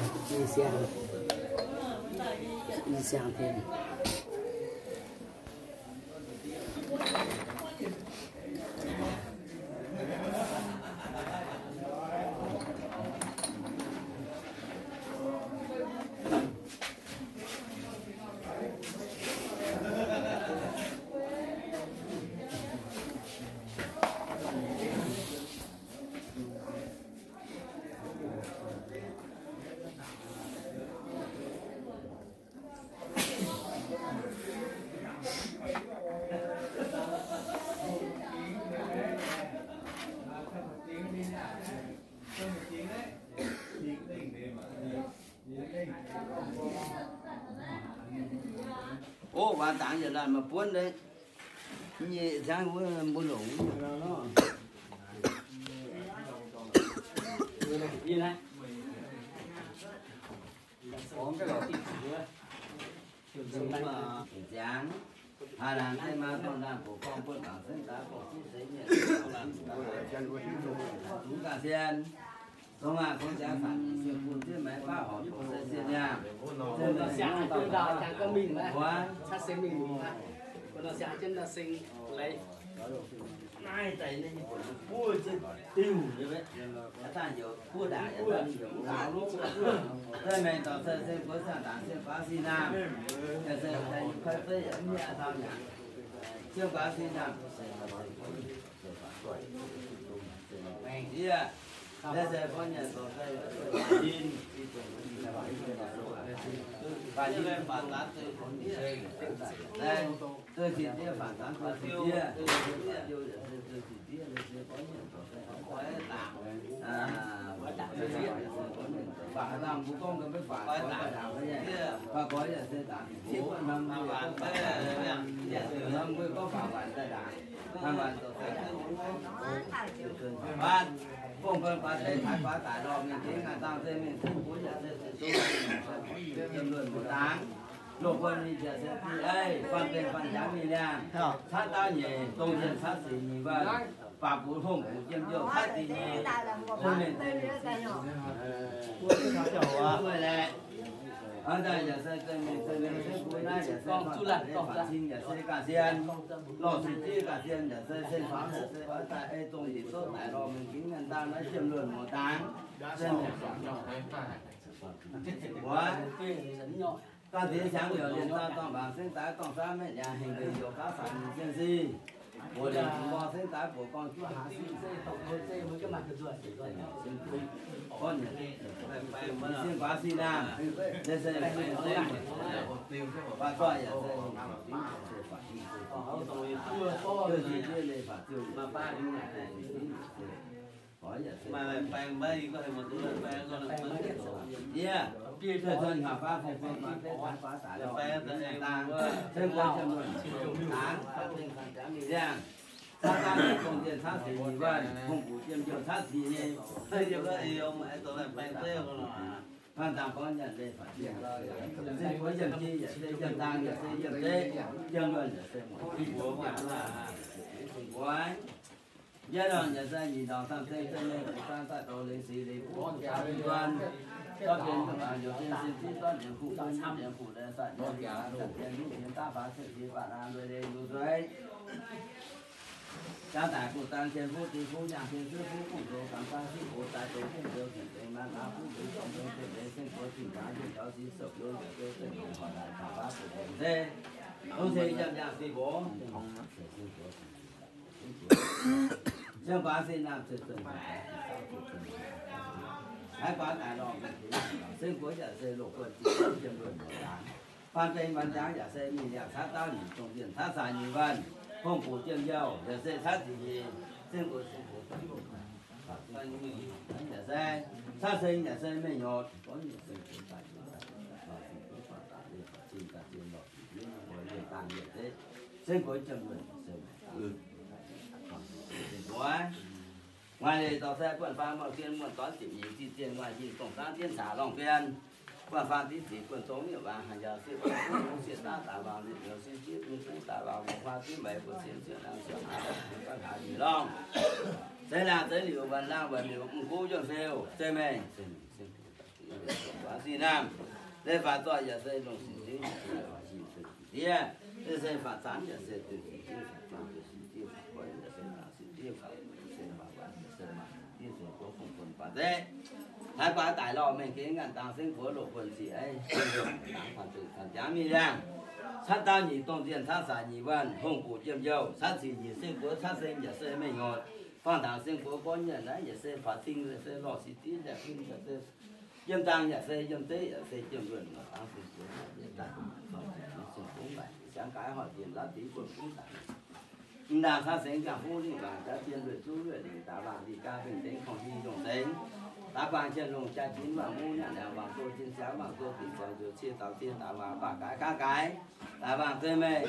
Ih siang, ih siang tien. Ov, waac dangx yietc laanh maaih buonv deix. Nyei ciangv wuov mbuo longc wuov nor. Ziangx, haaix laanh se maa dongh ndaangh bouc gorngv buonv bangc cingx daaih gorngv zuqc seix nyei. Dungx ganh sien, dongh aac, kungx ziangx faatv sienh bun zieqv maengx baav horpc doqc se sienh niaa. Mbuo naaiv daaih nyei buonc buov zieqv diuh nyei, aa dangh heuc buov ndaangc, se maengx dorh se seng buov ziangh ndaangc seng guaav sin naamh, se kuaaiv zeiv yaac mv hiuv dauh nyanc. Seng guaav sin naamh, yie, se se gorngv nyanc dorh se, baac yie faatv daaih se, se, se zinh diev faatv daaih se zinh diev, se zinh diev, se gorngv nyanc dorh se, faatv daaih mbuo gorngv ga'meiv faatv daaih, faatv goix yaac se daaih, hnamv mbuo gorngv faatv waanc daaih ndaangc. Baac fongc guon guaax deix taaix guaax daic lorh mingh gengh ganh dangh se mingh cingv buov yaac se zuqc zungv yiem luonh muoz-dangx. Loz-buonv mingh ziouc se div ei, faan-dengh faan-jangx mingh liangh, catv dauh nyeic, dongh yienh catv sic nyeic wuonh, baac bux hungh bux jiem jouh catv dic nyeic, se mingh deix wuov laeh. Aa, daaih yaac se deix mingh se mingh cingv buov naaiv yaac se faanh daaih leiz faanh cing yaac se ga'sien, lorh sic jiv ga'sien yaac se seng faaux yaac se oix daaih ei dongh yietc zouv daic lorh mingh gengh ganh dangh naaiv jiem luonh muoz-dangx. Mbuo ganh ziex siangx liouc lienc zaang dorngh mbaangc cingx daaih dorngh saauv maeqv ndiangx hengx mbenc youc gaav faatv mingh jienv sic. Mbuo liemh mbuo cingx daaih buoz gorngv juov hlaax sic, gorngv nyei sin guaax sin naamh, se se baac zoih yaac se, se faatv, se faatv, yie, se se hnyangx-faav fongc fongc guaax deix taaix guaax daaih lorh, se mbuo jiem luonh muoz-dangx, faan-dengh faan-jangx mingh liangh, caqv daav dongh zienh caqv sic nyeic wuonh, hungh guc jiem jouh caqv sic nyei, faan-dangh gorngv nyanc leih faatv jiem, se mbuo yiem jin yaac se yiem dang yaac se yiem zeiv, yiem luonh yaac se muoc, mbuo Yie nor nyanc sai nyic ndorngx camv zeng zeng mengh guc zaang daaih douz lengx sic lengx buv guc zaang mingh guan. Zorqv bienx guc baaux njoux bienx sin ziv zorqv njiec kuv bun njiec kuv laeh saah njiec liuz zaang zac bienx luv bienx daav faaux cien ziex faatv naanc nduei leiz nduqc nzueic. Jaa daic guc zaang cien fuqv dix fuqv nyaanh cien zuov fuqv guv nzoux gangx faan siqv gox daaih douz guv nzoux ziqc zengx maan hlaax fuqv nzoux zorqv nzoux ziepc leiz seng gox zinh njaaux njiec njaaux sic sopc ndoz njiec ndoz zengc njiec horc laanc caux baav zuqc njiec nzeiv. Dongh se yiem yangh sic gox. Ziangh guaax se naamh cuotv cuotv, taaix guaax daaih lorh, seng guoqv yaac se loz-buonc jiex jiem luonh muoz-dangx. Faan dengx muoz-dangx yaac se mingh liangh caqv dauh nyic, dongh zienh caqv saah nyeic wuonh, hungh guc jiem youh yaac se caqv ziqc nyeic, seng guoqv seng guoqv yaac se caqv seng yaac se mengh nyorx, gorngv nyungc seng guoqv daaih, seng guoqv daaih, seng guoqv daaih, seng guoqv daaih, seng guoqv daaih, seng guoqv daaih, Nguaaic leiz dorh sai buonv faang muonh gien muonh dorn ziepc nyeic zinh zienh nguaaic hingh dongh zaangv dienv caax lorngh gien. Buonv faang diqv ziqc buonv zong miuc waangc haaix njaaux sieqv buonv zong sieqv daav daaih waangc liuz sieqv zieqv mingh zong daaih waangc mbuo huaa diqv meix buonv sieqv zieqv laangh zieqv haaix buonv hlaax nyic lorngh. Zeiz laangh zeiz liuc, wuonc laangh wuonc liuc, mv guv yuonh feu, zeiz meih. Faaux sin naamh, se faaux zoih yaac se longc sin ziex, yaac se faaux zanv yaac se diuh sin ziex, faaux zanv diuh sin ziex, faaux goiv yaac se faaux sin ziex, faaux se faaux waanc yaac se maaih sin ziex, se gorngv fungx buonc baac zeqv. Taaix guaax daic lorh mengh gengh ngaanc dang sengv buoz loz buonc ziqc ei, dangx fanh deic fanh jaax mingh liangh. Catv daauv nyic dongh zienh catv saac nyic wuonh, hungh buc jiem-youh catv zic nyic, sengv buoz catv seng yaac se mengh nyotc. Fangx dangx sengv buoz gorngv nyienh naaiv yaac se faaux cing, yaac se lorh sin ziex, yaac se yiem dang yaac se yiem zeiv yaac se jiem luonh, dangx sengv buoz yaac daaih, sengv buoz maaih siangx gaaix hoic dien laav diex buonv fungv daaih. Mv ndaangc caux sengx jangx fuqv lingh mangc jaax zien lueic zuqv lueic lingc daaix wangc lingh gaax mengh dengx korngh hingh ndongc sengx. Daaix guangc jien longc jaa-jin wangc muv nyanc liangx wangc go jin siangx wangc go dingc zuangx njoux cie daux zien daaix wangc baac gaaix kaav gaaix. Daaih wangc zeiv meih,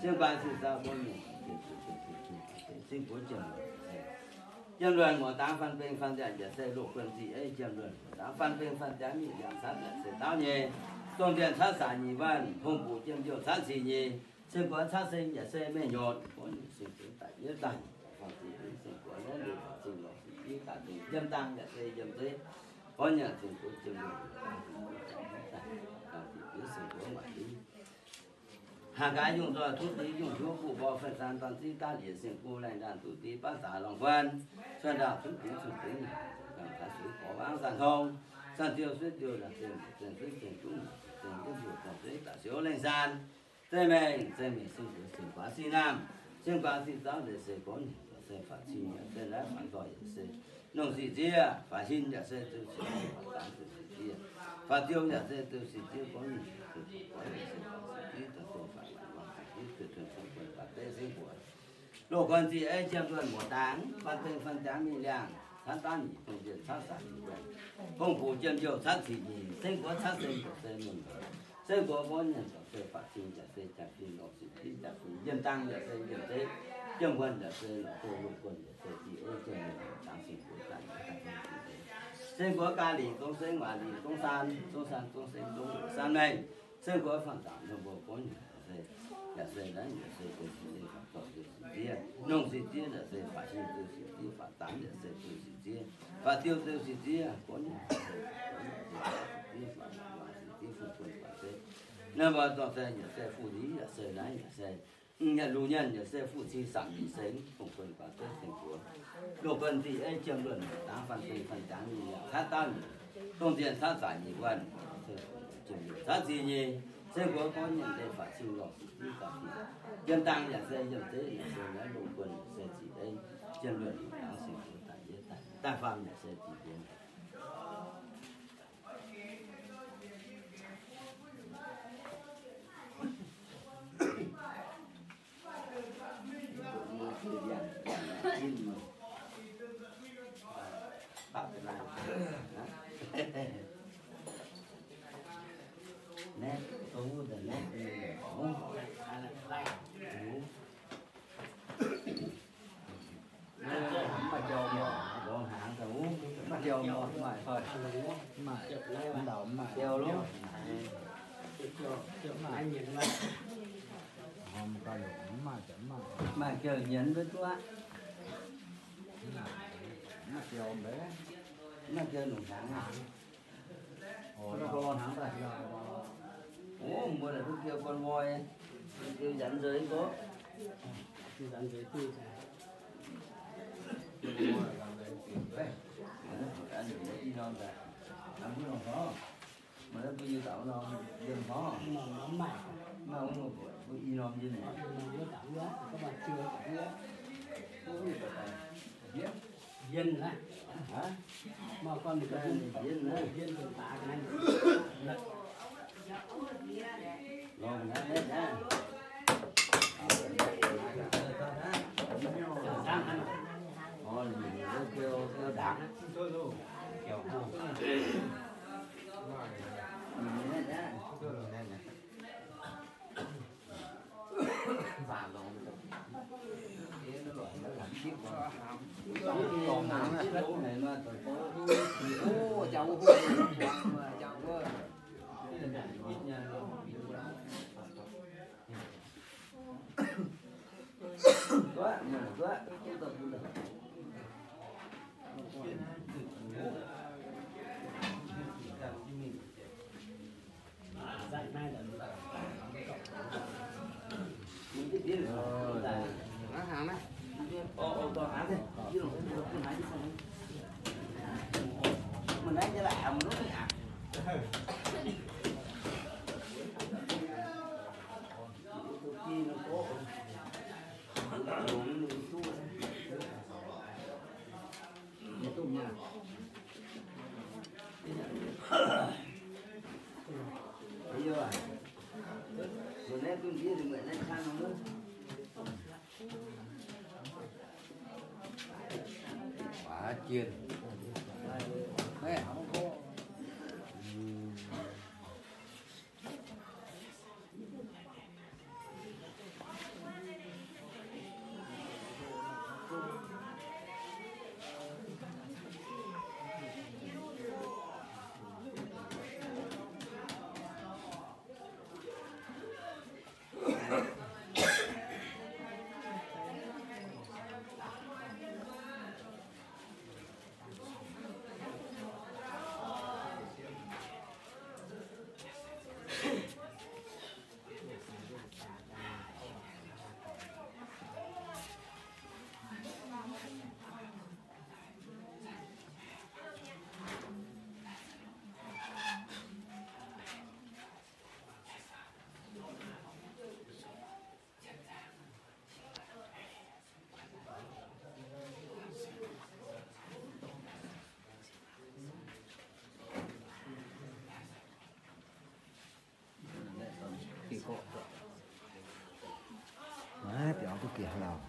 zinh guaax zinh zaux mbuo mienh, zinh buov jiem luonc, jiem luonc muoz dangx fanh beng fanh nziaauc yaac se loz buonc ziqc ei, jiem luonc muoz dangx fanh beng fanh jaax mingh liangx catv yaac se daauv nyei. Dongh zienh catv saac nyic wuonh, hungh buc jiem-youh catv zic nyei. Seng guoqv caqv seng yaac se mengh nyotc, gorngv nyungc seng guoqv daic yiev daaih, fangx ziqc seng guoqv lorz liuz fangx zingh lorz ziqc daaih zingh yiem dang yaac se yiem zeiv, gorngv nyungc seng guoqv jiem luonc daaih, fangx ziqc seng guoqv maaih div. Haangh gaax yungh nzoih kuv div yungh hiuv buv mborqv fei zaan dorn ziv daav lieqc seng guv laengh ndaanh duqv div baav zaax lorngh guan, cuotv ndaauh kuv div cuotv div, gangh gaax suiv gorx wangv zanh hong, zanh ziou suiv ziou zanh ziou, zanh suiv zanh zungv, zanh jienv mbuo gorngv zeiv daaih siouv lengh zaan. Zeiv mengh, zeiv mengh sing guoqv sing guaax sing naamh, sing guaax sing zauv leiz se gorngv nyungc se faatv cing yaac se naaiv faatv nzoih yaac se nongh sic ziev, faatv hin yaac se ziouc sic ziev, faatv zaanv ziouc sic ziev, faatv ziou yaac se ziouc sic ziev gorngv nyungc se faatv guaax yaac se faatv sic ziev, daaih dongh faatv laangc wangc sic ziev, zueiz tuon cong guon faatv zeiv sing guoqv. Loz guon ziqc ei jiem luonc muoz dangx, faan deng faan jangx mingh liangh, cangv daav nyic dongh zienh caqv saac nyic wuonh, hungh buc jiem youh caqv ziqc nyic, seng guoqv caqv seng ziouc se mengh nyotc. Seng guoqv gorngv nyungc ziouc se faatv cing yaac se jaa-fin lorz sic ziev jaa-fin, yiem dang yaac se yiem zeiv, jiem wuonh yaac se lorz doh, loz guon yaac se ziqc ei jiem luonc muoz dangx seng guoqv daaih yaac daaih faan ziqc ei. Seng guoqv gaax lingc zong seng, waac lingc zong saan, zong saan zong seng, zong lueic saan mengh. Seng guoqv fangx zaangc yiem mbuo gorngv nyungc se yaac se naaiv yaac se dongh sic leiz faatv zorc ziouc sic ziev, nongh sic ziev yaac se faatv hin ziouc sic ziev, faatv zaanv yaac se ziouc sic ziev, faatv ziou ziouc sic ziev, gorngv nyungc se faatv sic ziev, faatv laangc wangc sic ziev, fu-guon faatv zeiv. Naaiv mbuo dorh se yaac se fu-nix yaac se naaiv yaac se, mm, yaac lungh nyienh yaac se fu-cing samc nyic seng, fu-guon faatv zeiv seng guoqv. Loz guon ziqc ei jiem luonc dangx faan deng faan jangx nyei yaac caqv daav nyic, dongh zienh caqv saac nyic wuonh, se jiem luonc caqv ziqc nyei, seng guoqv gorngv nyungc leiz faatv cing lorz sic ziev daaih fingx, yiem dang yaac se yiem zeiv yaac se naaiv loz guon yaac se ziqc ei, jiem luonc dangx seng guoqv daaih yiev daaih, daaih faam yaac se ziqc mbienx. Mv maaih jauv mor, mborqv hnaangx daaih wuov, mv maaih jauv mor, mv maaih, mv maaih, mv ndau mv maaih jauv loh. Mv maaih, mv maaih jauv, mv maaih, maaih jauv nyienz mbuo duqv aqv. Mv maaih jauv mbaeqv, mv maaih jauv longc hnaangx aqv. Ov, mbuo naaic duqv jauv guon voi, jauv nyanc nzeix gorqv. Mbuo i norm yie naaic. Yien naaiv. Mv maaih gorn yien naaiv. Yien dongh daax naaiv. Lorz naaiv naaiv. Maiv biaux duqv geh hlauv.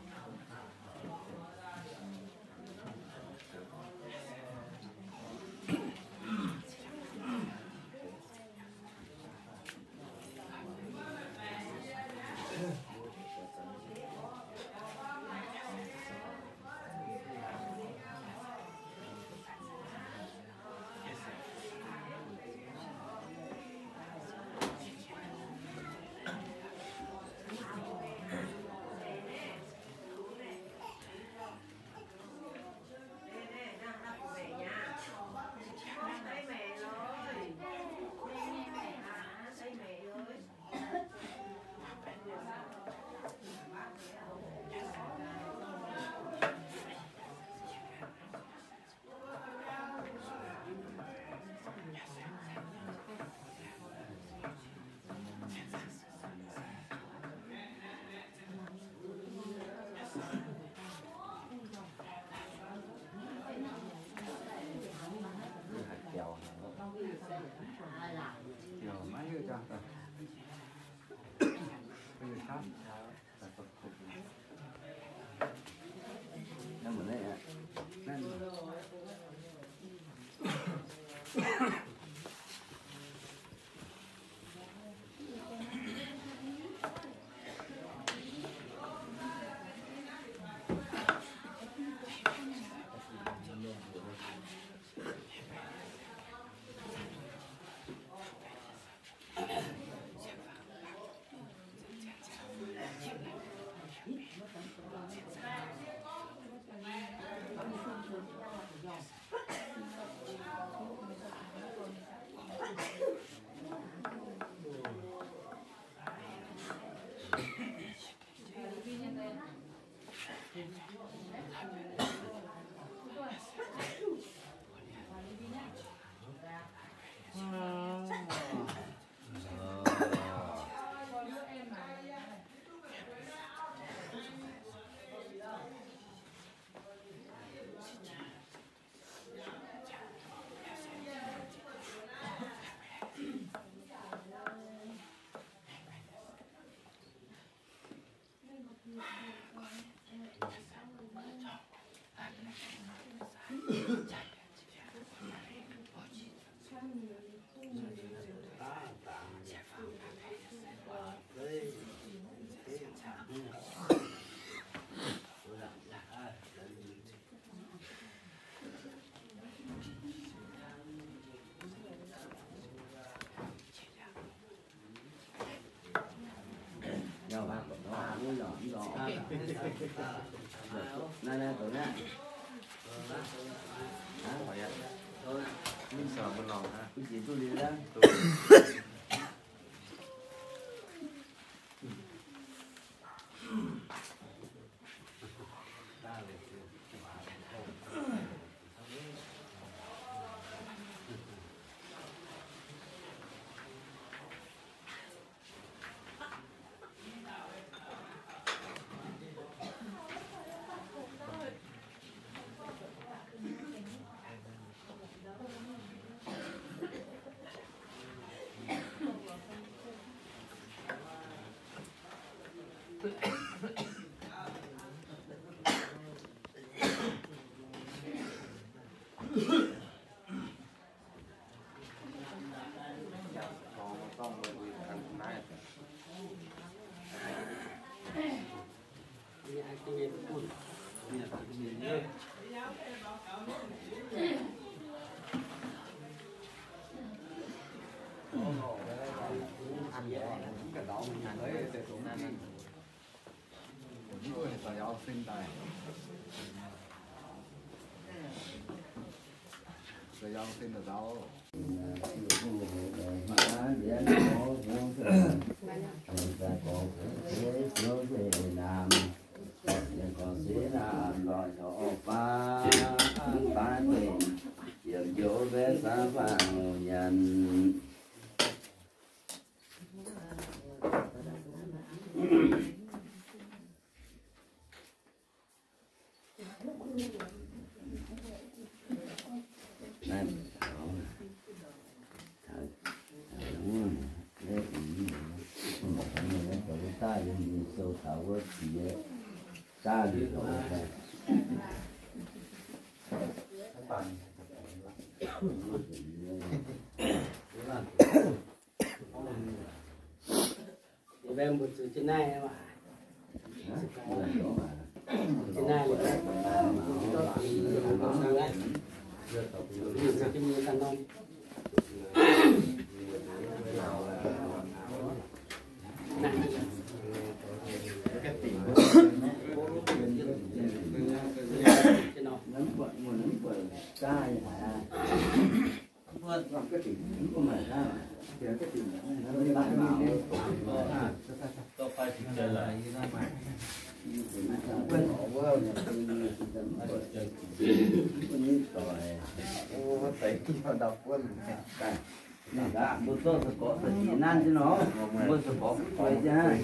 Mbuo zorqv se gorqv da'yietv nanv jienv nor, mbuo se gorqv kuv kuei jienv.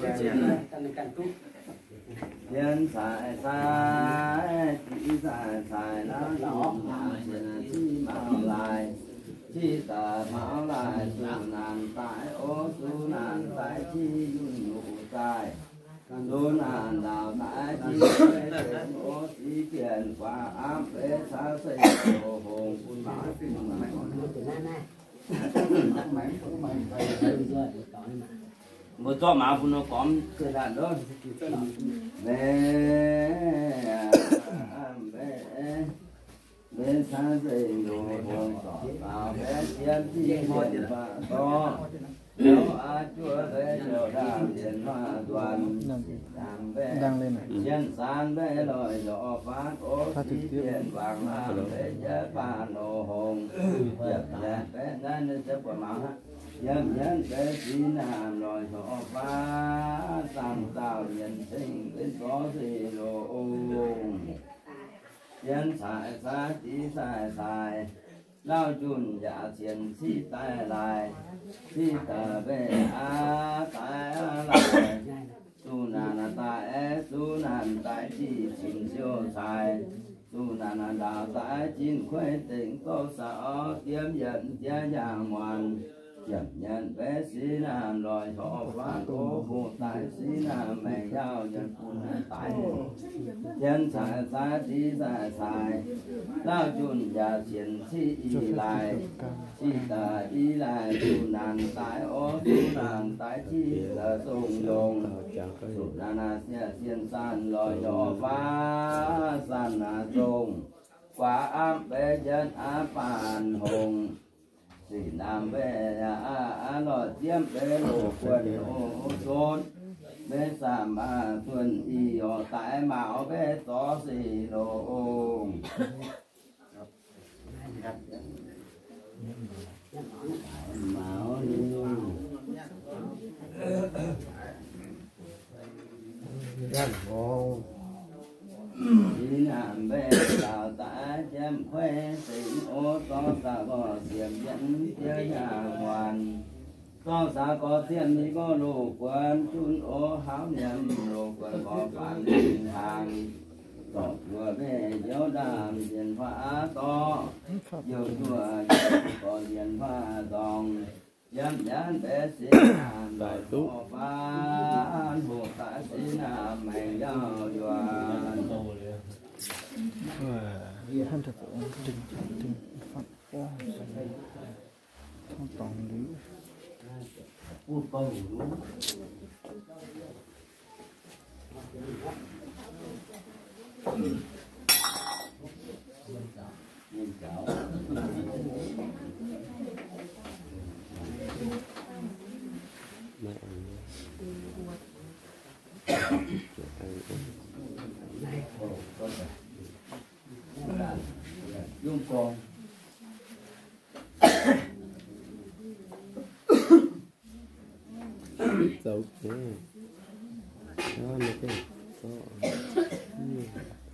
Jienv caaix sai, div sai sai, lauv nzunc yaac cien ciqv maux laaih, ciqv daaih maux laaih, zuqc naanc daaih, o, zuqc naanc daaih, ciqv yunh luqc daaih, zuqc naanc ndaauh daaih, ciqv gueix dengx, o, siqv bienh guaax aapv mbenc caav se loz-hngongx bun maaz. Mbuo zorqv maaz bun nor gormx, mbenc, mbenc, mbenc caav se loz-hngongx zorc faaux mbenc jiem ciqv bienh guaax dorv, zoux aqv juov mbenc youh ndaamv mbienc huaav nzuonx, mbenc jien zaanc mbenc loih njoux faatv, o, siqv bienh guaax aapv mbenc jiex baac loz-hngongx, yiemc yienv mbenc naaiv ninh se buatc maaz aqv. Yiemc yienv mbenc siqv naamh loih njoux faatv, zaangc dauh yienc ceng benx zorqv se loz-hngongx. Jienv caaix sai, div sai sai, lauv njunh yaac cien ciqv daaih laaih, ciqv daaih mbenc aqv daaih aqv laaih, zuqc naanc daaih aeqv, zuqc naanc daaih ciqv cin siou caaix, zuqc naanc ndaauh daaih jin kueiv dengx dorv saaux, diemv yienc jiex yangh muonc, yiemc yienc mbenc siqv naamh loih njoux faatv, o, hoqc daaih siqv naamh maengx yaac yienc bun daaih. Jienv caaix sai, div sai sai, lauv njunh yaac cien ciqv i laaih, ciqv daaih i laaih, zuqc naanc daaih, o, zuqc naanc daaih ciqv daaih zongh yongh, zuqc naanc naaic sieqv sien saanh loih njoux faatv, saanh naaic zongh guaax aapv mbenc jien aqv baanh hngongx. Siqv naamh mbenc aqv, aqv loic ziepv mbenc loz-guonh o, zunv mbenc saamv aqv, zunh i horc daaih maux mbenc zorqv se loz-hngongx. Maux liuz, siqv naamh mbenc ndaauh daaih jienv kueiv dengx o, zorqv saax gorx ziepc yietv jiex yaac muonc. Zorqv saax gorx ziepc nyeic gorx loz-guonh zunv o, hauv nyiemc loz-guonh gorx faanx hnaangx, zorqv buoz mbenc youh ndaamv-sienx faatv dorv, youh nduoh gorx-sienx faatv dorngx. Yiem nyanc mbenc siqv naamh loz-hngongx faanv, hoqc daaih siqv naamh maengx yaac yuonc.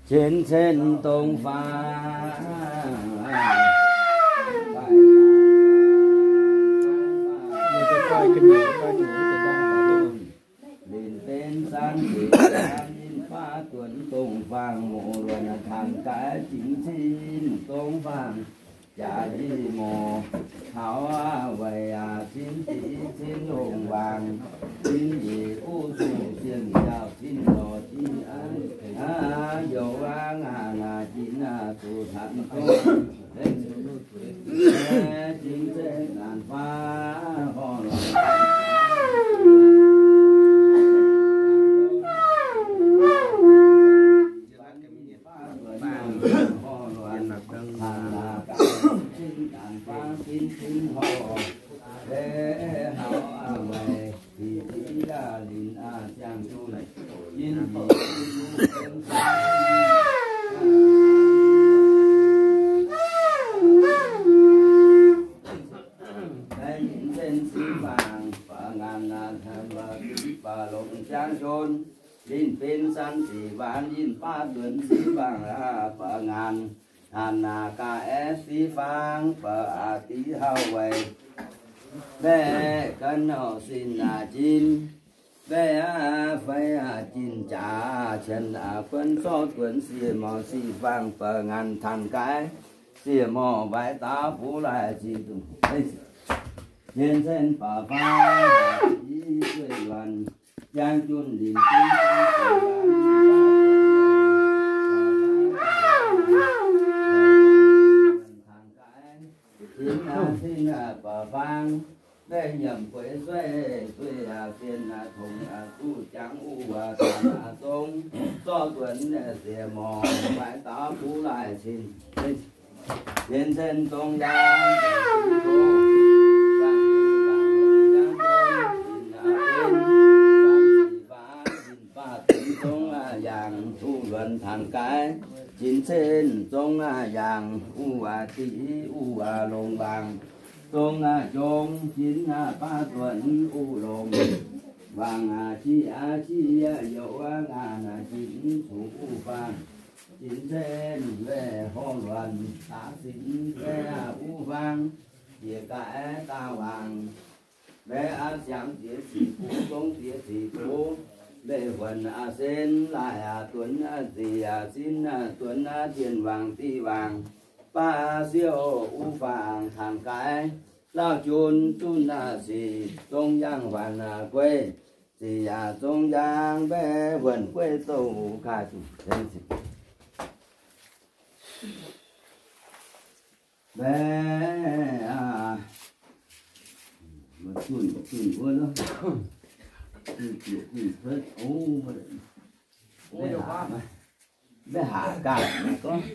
Qienx cen dongh faang, linh benx san zic, ninh baav duonx dongh faang, mouz luonx tangx gaaix, zinx cin dongh faang, jaax nyic mouz taux weic aac, cin zic cin longc waangc, cin nyic uv zuqc zienh jauv, cin lorz cin aav, youz aav ngaanc aac, jin aac zuqc tanx zong, cin zengc naanc faav horh lorqc. Linh benx san zic waanc, ninh baav duonx siv faang, ba'ngaanc hanc gaax aeqv, siv faang ba'dic hauh weic mbaeqv gan horc sin aac, jin mbaeqv aav fai aac, jin jaax qienx aac, guon zorqv duonx sieqv morc siv faang, ba'ngaanc hanc gaax sieqv morc waaic daauv buv laaih zinh dungz, qienx cen ba'faang, i zueih luonc, jangx junh linc jin, jin aac, cin aac, ba'faang, mbaeqv nyiemc gueix sueih, sueih aac, sien aac, tongx aac, duqv jangx uv aac, tanx aac, zong, zorqv duonx sieqv morc waaic daauv buv laaih cin. Qienx cen dongh yaangh, baav zungv zongv yaangh, uv luonx tangx gaaix, zinx cen zongv yaangh, uv aac dic, uv aac longc waangc, zongv jong, zinx baav duonx uv longc, waangc aac jiv aac jiv, youz aac ngaanc aac jin, zuqc uv faang, zinx cen mbaeqv horh luonc, daav zinx mbaeqv uv faang, jiex gaax daav waangc, mbaeqv aav siangx ziex ziqc buv, zongv ziex ziqc buv, mbaeqv huonc aac sen, laaih aac duonx aac zic aac sin aac duonx aac, jienh waangc dic waangc, baav siouv uv faang tangx gaaix, lauh jun zunv aac sic, zong yaangh huaanc aac guei, zic aac zong yaangh mbaeqv huonc gueiv douh kaaih zuqc mbaeqv aac, zunh zunh wuov, zunh zunh cuotv, o, mbaeqv haac, mbaeqv haac ganh gorngv.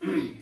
Weic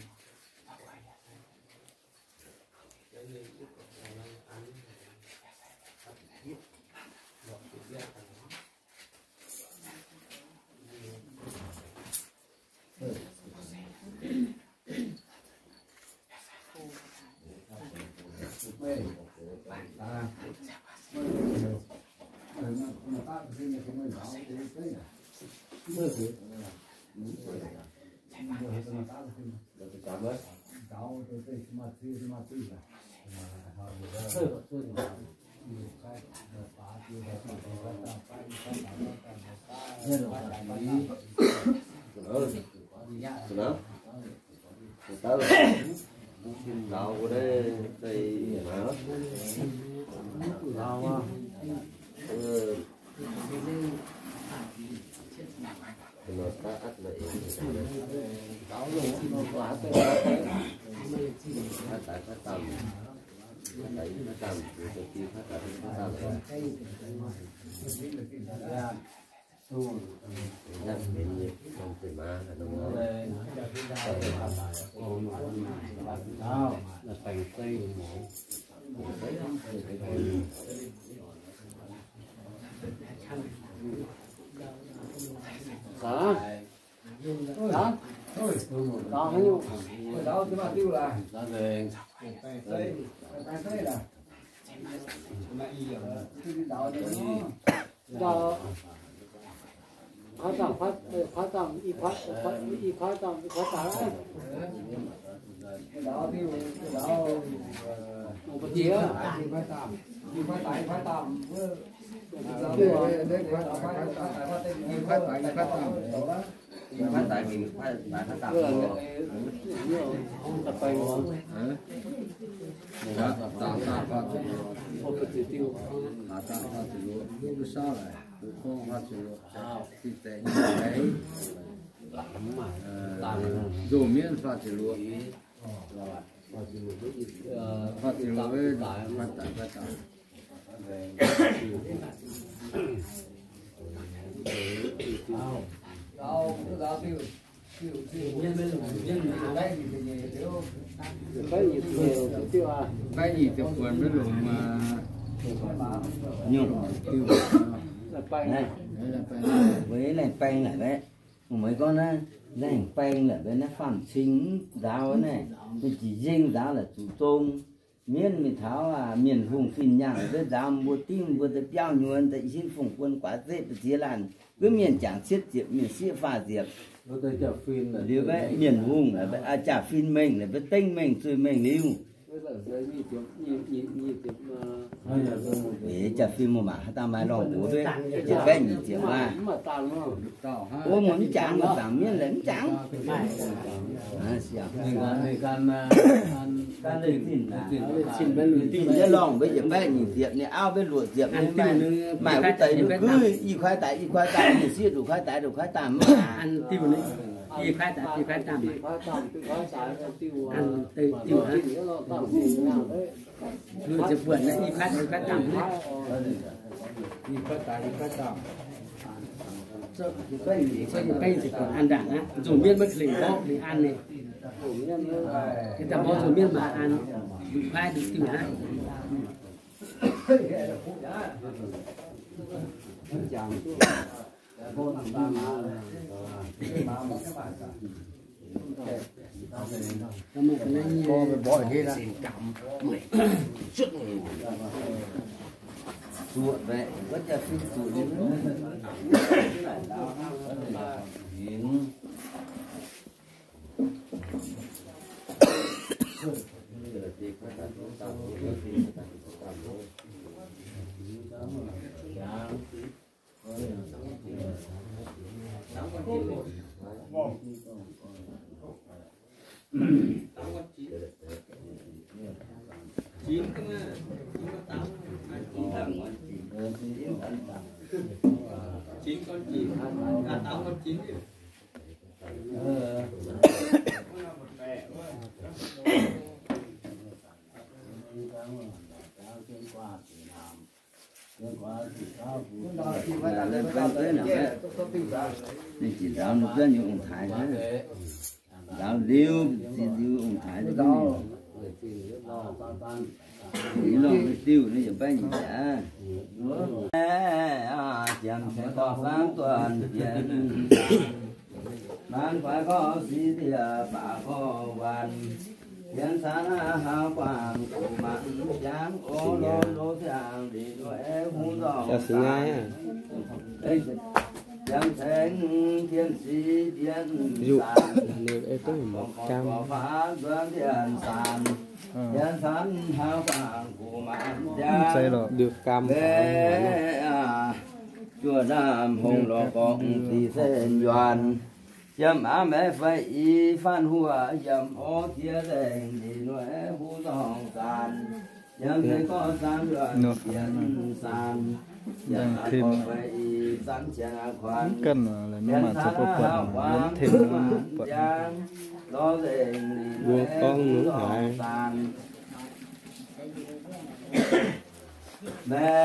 laengz baeng naaic baeqv, meih gorngv naaiv laengz baeng naaic baeqv, naaiv faam-cing nzaaux naaiv, maiv jiex nzengc nzaaux naaic zuqc zong. Mienv mingh taux Mienh hungh fin-nyangh, mbuo nzaaux mbuo dimv, mbuo deix biauv nyuonh, deix i sin fungx buon guaax zeqv ba'ziex laanh, gunv mienh jangc cietv ziepc, mienh sieqv faah ziepc. Liuz baeqv Mienh hungh, jaax-fin mengh, dengv mengh, zueih mengh liuz, jaax-fin muoz-maac haaix dauh maaih lorngh gox duqv, baeqv nyic ziepc maah. O, muoz mv jangx, muoz zaangc mienv laaix mv jangx. Ninh lorngh mbuo njiec baeqv nyic ziepc, ninh auv mbuo luoqc ziepc, ninh maaih wuov deix nduqc guiv, i kuaaiv daaih i kuaaiv daamh, ninh sieqv nduqc kuaaiv daaih nduqc kuaaiv daamh. Nzunc mienv maiv ka'lengc mborqv ninh an ninh. Daaih mborqv nzunc mienv maaih an, nduqc kuaaiv nduqc diuh hnangv. Ninh ziouc nzaaux ninh buonv nyei ong-taaix hnangv. Nzaaux Diuv, diuv, ong-taaix, diuv, diuv, ninh yaac baiv nyic aqv. Janx ceix dorh saamv duonh bienx, maanc guaix gorx sic ndie baac gorx waanc, bienx caax hnangv haav guangc gu'maanc jangv, o lov lov ziangh ndiev nduov hungh ndorngh. Janx cengx tien sic bienx zanc, gorx faaux nzuonx bienx zanc, bienx zanc haav guangc gu'maanc jangv, mv zeiz lorqc, mbe aac, juoh ndaamv hongh lorz gorngv zic sen yuanc, yiem aav maengx fai i faanv huoqv yiem orv jiex nzengc, ndiev nduov hungh ndorngh zanc, yiem se gorngv zanc yuanc bienx zanc, yiem aav gorngv fai i zanc jiex aav kuanx, bienx zanc aav haav guangc gu'maanc jangv, lorz nzengc ndiev nduov hungh ndorngh zanc.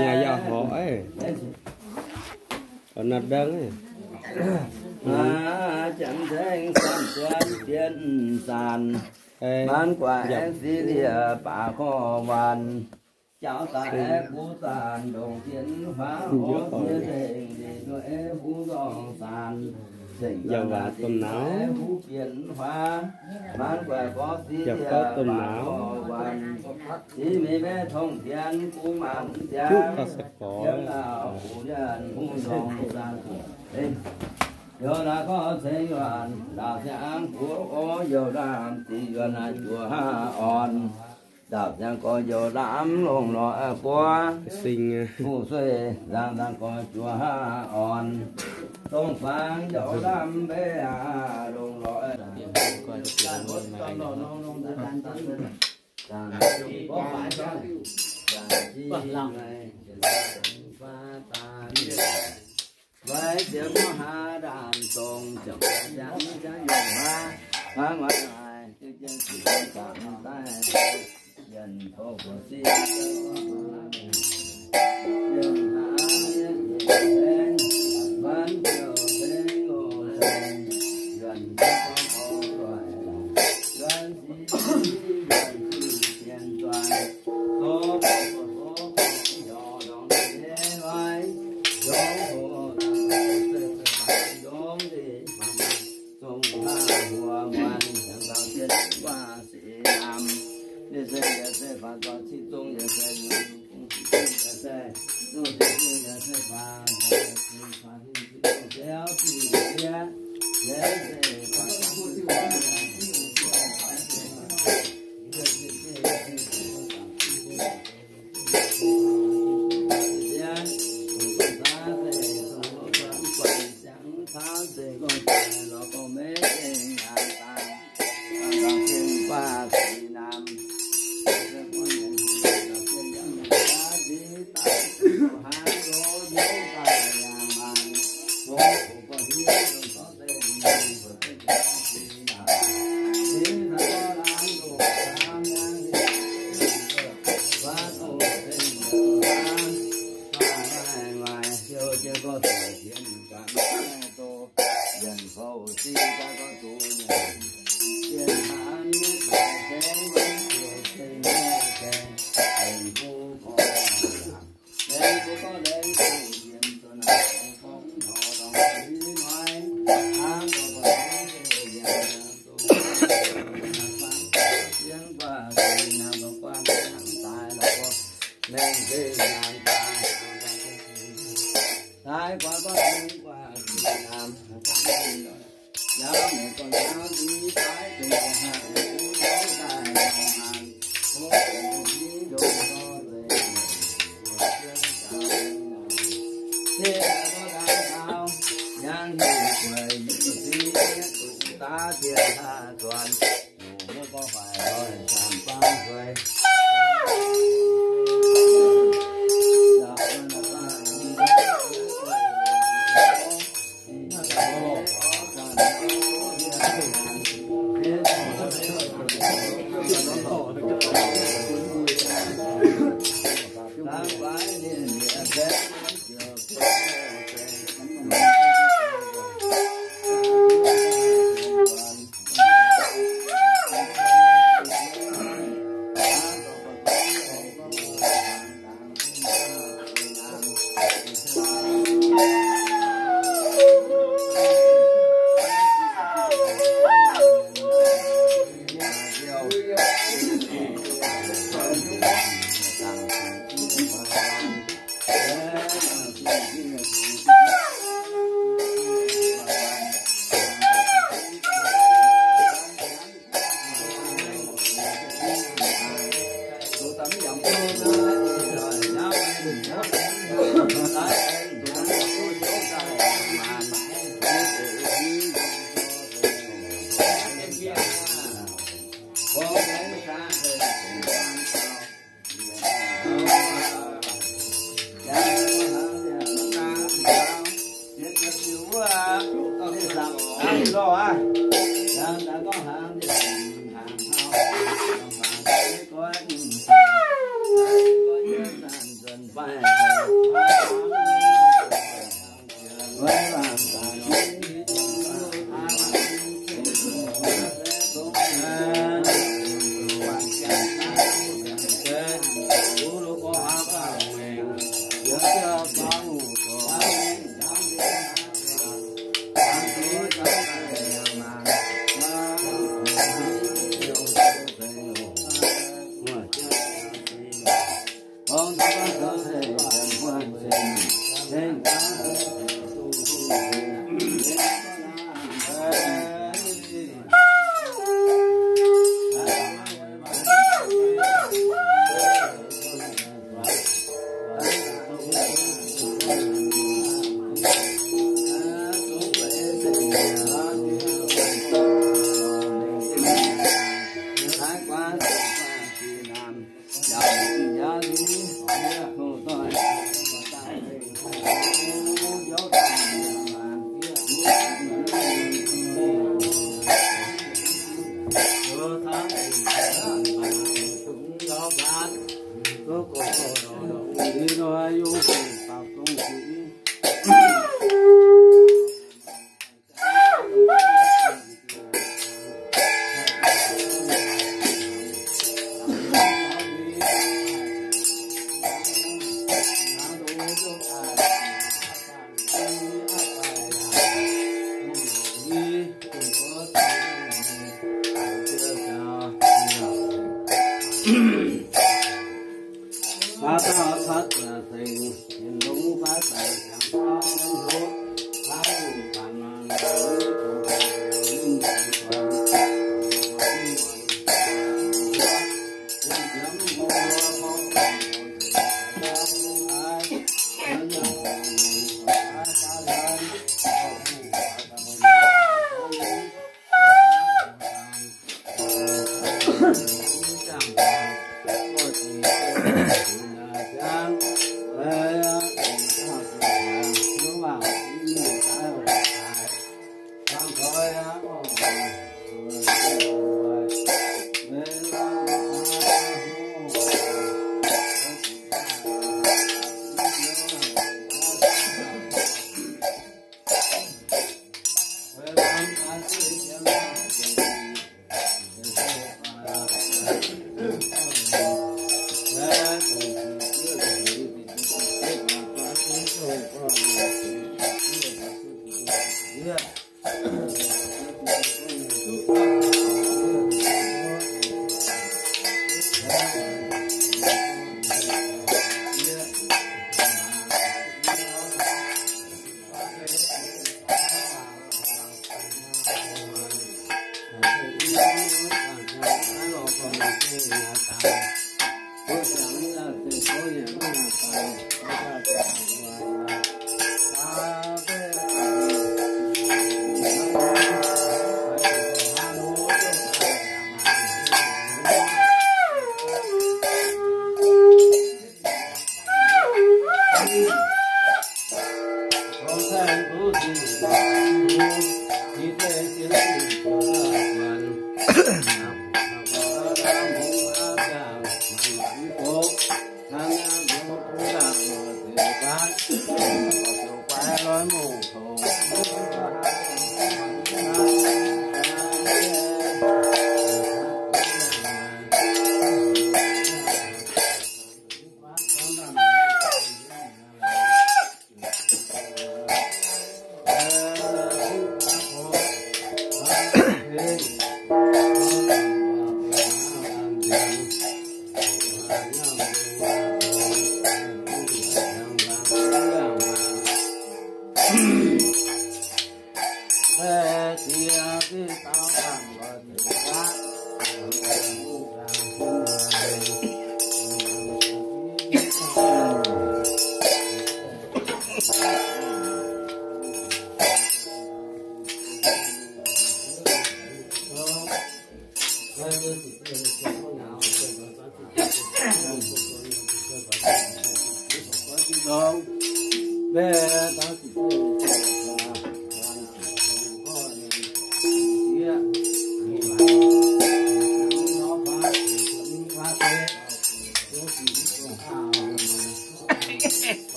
Yaac yaac horpc, nor dangv, janx cengx samv duonv bienx zanc, maanc guaix aengx sic ndie baac gorx waanc, jaaux daaih aengx buv zanc ndongc jienv huaav, orv jiex nzengc ndiev nduov hungh ndorngh zanc, nzengc yaac waac domh nauz, huv bienx huaav, maanc guaix gorx sic ndie baac gorx waanc, sic mingh maiv tongv tienx gu'maanc jangv, yiem naaic gu'nyuonh hungh ndorngh zanc. Youh naaiv gorx cengx yuonc ndaauv siang-guoqv orv, youh ndaamv ziqc yuonc naaic juoz haav orn, ndaauv siang-guoqv youh ndaamv longc lorz guoqv, fuqv sueih nzangc nzangc gorx juoz haav orn, dongh fangx youh ndaamv mbeix aac longc lorz Weic ziepc mbuo haav ndaamv dongh ziepc ziangx ziangx yuoqc haav, haav nguaaic haaix, jienv jienv ziepc ziangx daaih, yienh tov buoz sic, yienh haav yienh zengx, maiv ziouc zengx loz zengx, yuonh zengx gorngv gorx doic, yuonh sic sic, yuonh sic sienx zuangx, zoux gorx zoux gorx hnyouv ndorngx nyei loiv, yongz hoc daaih se se daaih yongz nzih, zong haav huox muonz, yangh daux jienv guaav sic naamh, yie se yie se faanx zoih civ zungv, yie se yungz gong sic zungv, yie se nuv sic zungv, yie se faanx zoih civ faanx zungv, ziouv zic zieqv, yie se faanx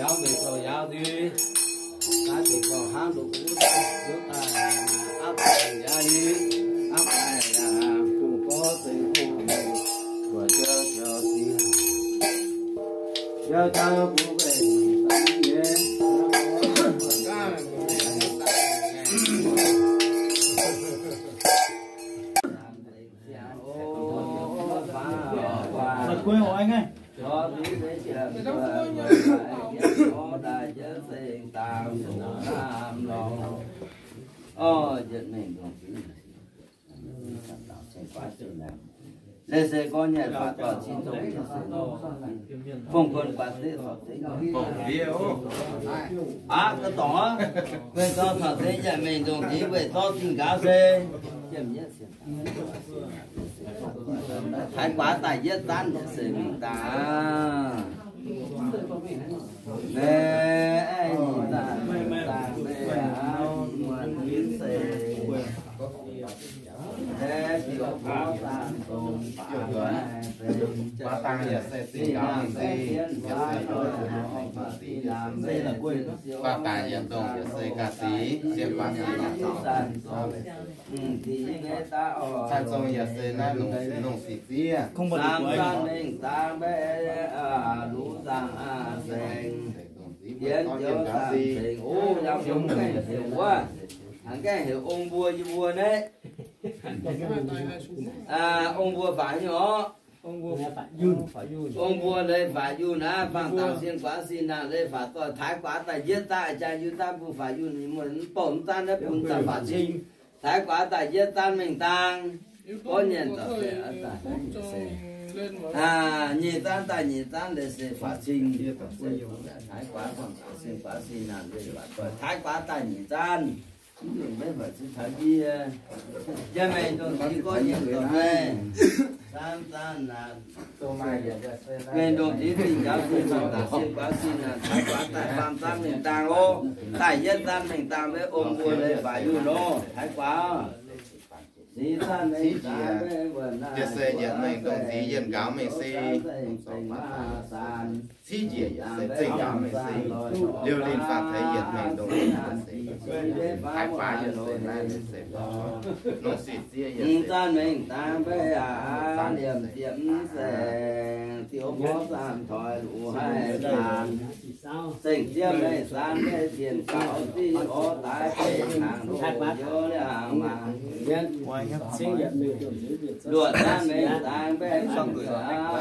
Yaac meih zoux yaac nduqc, naaiv meih zoux hnangv nduqc wuov, yaac aapv daaih yaac aapv daaih yaac bungx gorngv zengx bungx mengh, buatc jauv jauv ziex, jauv jauv bungx mengh, Leiz se gorngv nyei faatv dorh cin zong, fongc kuonx guaax zeqv corc zengx. Aqv, ga'dorngc aqv. Weic zuqc corc zengx yietc mengh ndongc diex weic zorqv zinh gaax se Taaix guaax daaih yietv zanv se mingh daaih. Naaiv, naaiv, naaiv, naaiv, se Baac dangh yaac se zinh gaax mingh se, yaac se, baac dangh yaac ndongc yaac se ga'sic, se baac zanc zong yaac se naaiv longc sic ziev. Mengh dangh mbe, luv nzangc sengx, yienx joux zanc sengx. O, yangh mbuo mv gaengh heuc wuov, hnangv gaengh heuc ong mbuo, yie mbuo naaiv, ong mbuo faaux nyei orqv. Ong mbuo leiz faaux yunh aqv, faang dangc sien guaax sin naanc leiz faaux doix, taaix guaax daaih yietv zanv, jaa yietv zanv bun faaux yunh, mv bouh mv zanv naaiv bun zanv faaux cing. Taaix guaax daaih yietv zanv mengh dang, gorngv nyanc doic se, nyic zanv daaih nyic zanv leiz se faaux cing. Taaix guaax faang dangc sien guaax sin naanc leiz faaux doix, taaix guaax daaih nyic zanv. Mv dungx maiv baac cingx taux yie. Yie mengh ndongc diex gorngv nyanc doic naaiv, zanv zanv naanc, mengh ndongc diex zinh njaaux zinh faang dangc sien guaax sin naanc, taaix guaax daaih faam zanv mengh dang oc. Daaih yietv zanv mengh dang maiv ong mbuo leiz faaux yunh nor, taaix guaax. Civ njiec, yaac se yietc mengh ndongc diex yietc njaaux mengh se. Civ njiec yaac se zengh njaaux mengh se. Liouh linh faanh teix yietc mengh ndongc diex se. Taaix guaax yaac se naaiv se. Nongc sic ziev yaac se. Zanv mengh dang mbe aqv, liemh ziepc mv saeng, diuh gorx zanc toic luc haih zaanc. Zengc ziev mengh zanv mbe zienh gaux ziqv orv daaih beiv hnaangx loz njoux liangx mangc. Luoqc zanv mengh dang mbe zanc zoux aqv,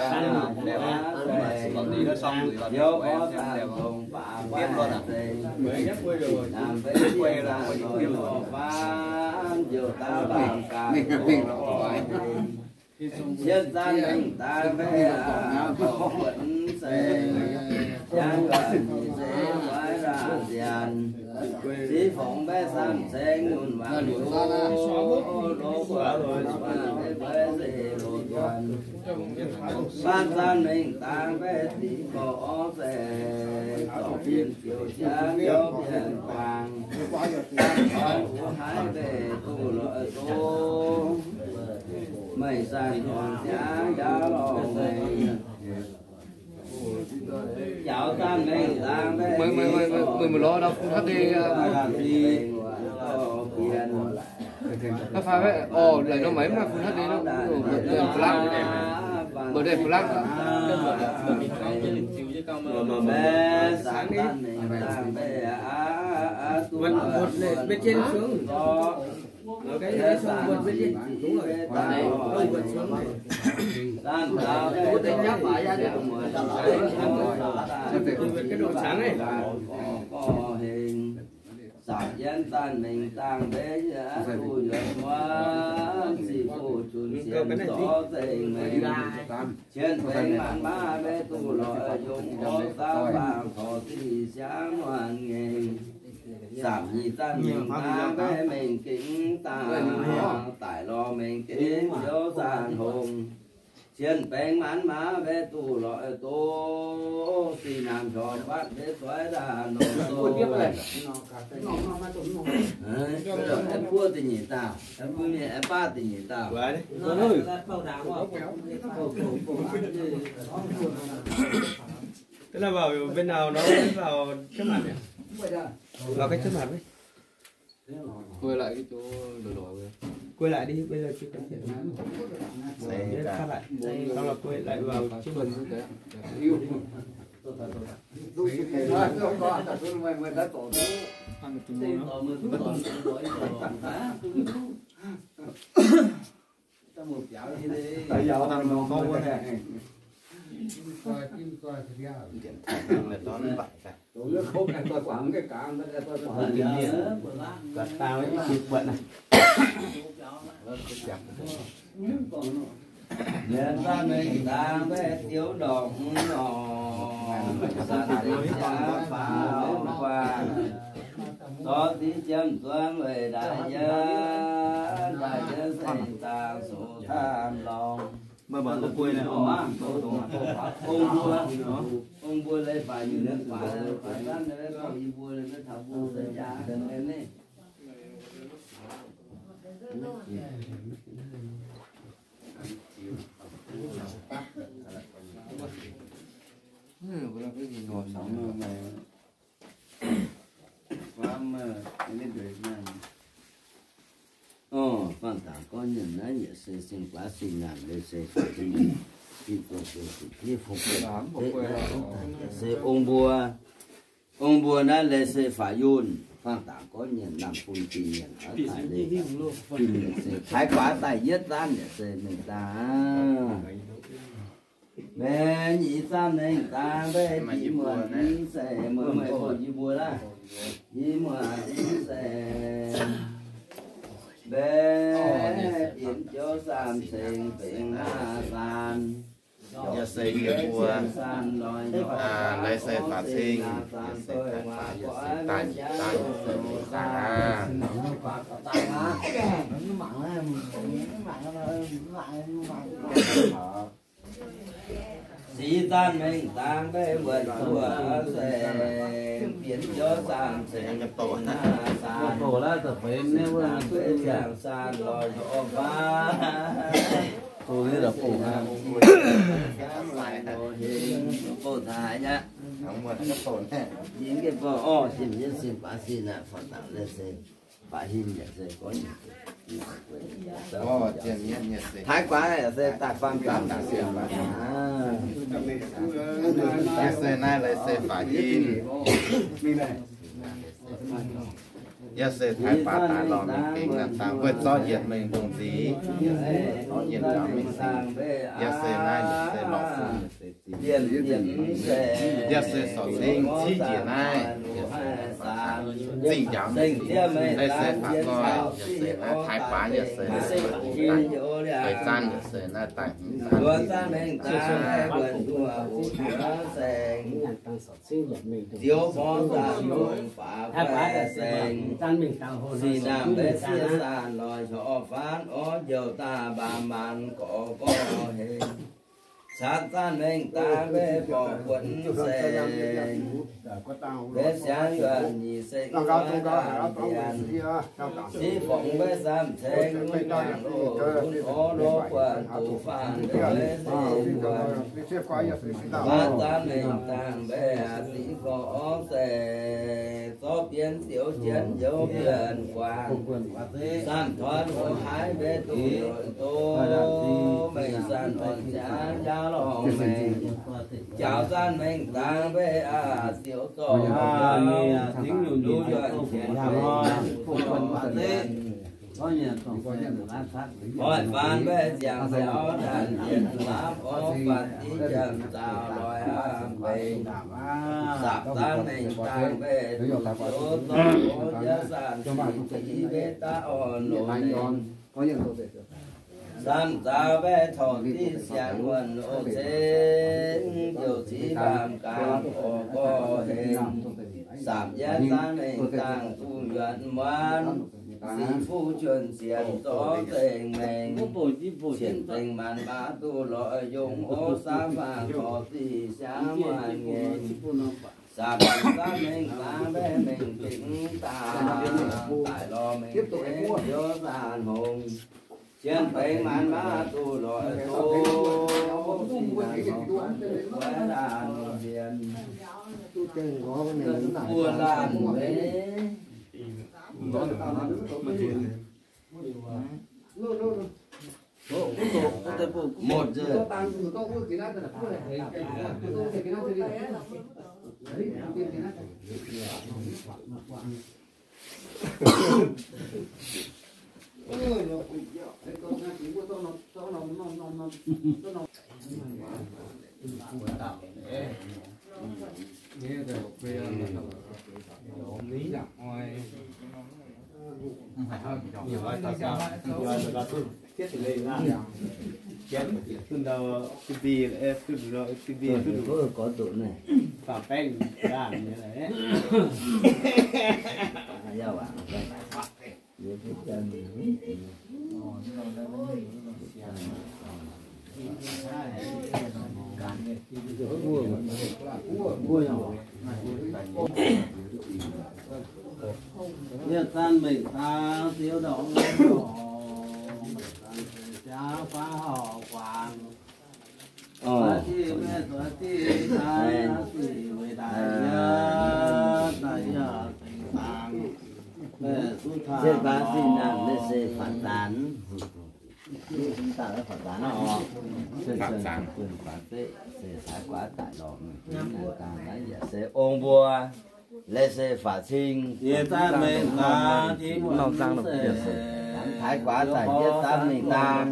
liouh orv zanc zongc baac guaih zengc. Naamh mbe zienh zanc zoux nyorx faanv, njoux daaih baamh gaax. Yietv zanv mengh daaih mbe aqv, buatc mv seix, jangx guanh nyic seix, guaix laanh nziaanc. Ziv fongc mbe zanc ceng nyunc waanc ndoh, loz guanh mbe guaix se loz juan. Faanv zanv mengh daaih mbe ziqc gorx orv seix, zorqv bienh ziouc jangx biouv bienh guangc. Zanc taux wuov haiv mbe duqv loz doz. Meih zanc longc ziangx njaaux lorh mengh. Jaux zanc mengh dang mbe, meih, meih, meih, meih, meih lorz dau fun haav deix, haav fai, orv, laic nor maiv maaih fun haav deix nor, mbuo deix fun haav deix, mbuo deix fun haav deix. Zanc yienv zanc mengh dang mbe, duqv yuoqc muonz ziqc fuqv junc sienx zorqv zengc mengh. Cien benx maanc maaz mbe duqv lorz yungz orv saauv faang torv ziqc siangv nuaanc ngaengc. Zaamc nyic zanc mengh dang mbe mengh gengh dangh daic lorz mengh gengh ziouv zanc hongh. Cien benx maanc maaz mbe duqv lorz doz, sic naamh hiorx fatv mbe zueiz daaih nongx doz. Aeqv, buov da'nyeic dauh, aeqv, mbuo mienh aeqv, baav da'nyeic dauh. Tức là bảo bên nào nó vào trước mặt nhỉ? Vào cái trước mặt với. Quay lại cái chỗ lò lò. Quay lại đi, bây giờ chưa cần thiết. Đấy, cắt lại. Sau là quay lại vào trước mặt. Yiem zaangv mengh dang mbaeqc diuv ndorqc nor, zanc deix jaav faaux guanh, zorqv diqv jiem zuonv weic ndaaih yie, ndaaih yie seng dangh soux camv lorngh. Ong mbuo, ong mbuo leiz faix nyungc, faix zanv, yie mbuo leiz maiv taux mbuo se jaax. Orv, faanh dangc gorngv nyei naaiv yietc se seng guaav seng naanc, leiz se faix zingh, fingx dongh dongh zuqc diev fong, yietc se ong mbuo, ong mbuo naaiv leiz se faix yunh, faanh dangc gorngv nyei naamh bun jiex nyanc aqv, taaix guaav daaih yietv zanv yietc se mengh dang. Mbenc nyei zanv mengh dang mbaeqc jiex muonc i se, muonc meih bouh yie mbuo laav, jiex muonc i se, mbenc bienx jouv saam ceng benx hnangv zaanv. Yaac se yie mbuo, leiz se faix cing, yaac se faix, yaac se daaih nyic zanv, yaac se mengh dang aqv. Six zanv mengh dang mbaeqc wuonc buoqc se, bienx jouv saam ceng benx hnangv zaanv. Mbenc ziangh saanh lorz orv faav. Bouh taaix aqv. Yie mv gaengh bouh orv, jiex mienv sin baav sin aqv, faanh dangc leiz se baav hinh yaac se gorngv nyei. Taaix guaax yaac se daaih faanh dangc sin aqv. Yaac se naaiv leiz se faix hinh. Yaac se taaix guaax daaih lorz mingh gengh naaiv dangh wuov zorqv yietc mengh ndongh nziex, zorqv yietc njaaux mingh nziex. Yaac se naaiv yaac se lorqc fun yaac se Yaac se sorc cing civ njiec naaiv, zingh njaaux mingh, leiz se faaux nzoih, yaac se naaiv taaix guaax, yaac se daaih zanv, yaac se naaiv daaih hmz zanv. Singx naamh mbaeqc sieqv saanh loic corc faanv orv njoux daaih mbaamh maanc gorx gorx heix. Caatv zanv mengh daaih mbaeqc borqc buonc saeng, mbaeqc siangx yuonh nyic seng zuov daanh dienx, ziv fongc mbaeqc samh ceng mbuo jangx loz bun orv lov buatc doqc faanh mbaeqc mbaeqc se mbuo. Faanv zanv mengh daaih mbaeqc ziv gorx orv saeng, zorqv bienx ziouc jienv youz bienx guangc, samh toi hoz haiv mbaeqc duqv ndoqc doz, mengh zanc orn ziangx jaav lorngh maengc. Jaaux zanv mengh daaih mbaeqc aqc ziouc zorqv nduqc yuonh qienx mengh zanc. Hoic faanv mbaeqc ziangx ziouc daanh yietc lapv orv fatv div jiem zaaux loix aqv benx. Sapc zanv mengh daaih mbaeqc duqv ziouc zorqv orv jienv zanc sic diex mbaeqc daav orn longx nengh. Samh zaaux mbaeqc torc diqv siangx wuonh loz ceng, ziouc ziv mbaamh gaanv gorx gorx heix. Samc yietv zanv mengh daaih duqv yuonx muonv, sic fuqv juonh sienx zorqv zengc mengh, sienx zengc maanc baav duqv lorz yongh ov, samv faanh torc diqv siangx muonh ngengh. Samc zanv mengh daaih mbaeqc mengh dingc daaih, daaih lorz mengh dingc njoux zaanh hngongx. Jienv baengx maanc maiv duqv lorz doz, sin naanc lorz guaiv laanh mbienc, buo laanh meix. Một giờ. Yie zanc mengh dang ziouc ndorm, ziouc faaux hauv guangc. Zinh faaux zinh naamh leiz se faaux zaanx. Faaux zaanx, faaux zeqv se taaix guaax daaih lorz mingh dangh naaiv yaac se ong mbuo. Leiz se faaux cing, yie zanc mengh dang, taaix guaax daaih yie zanc mengh dang.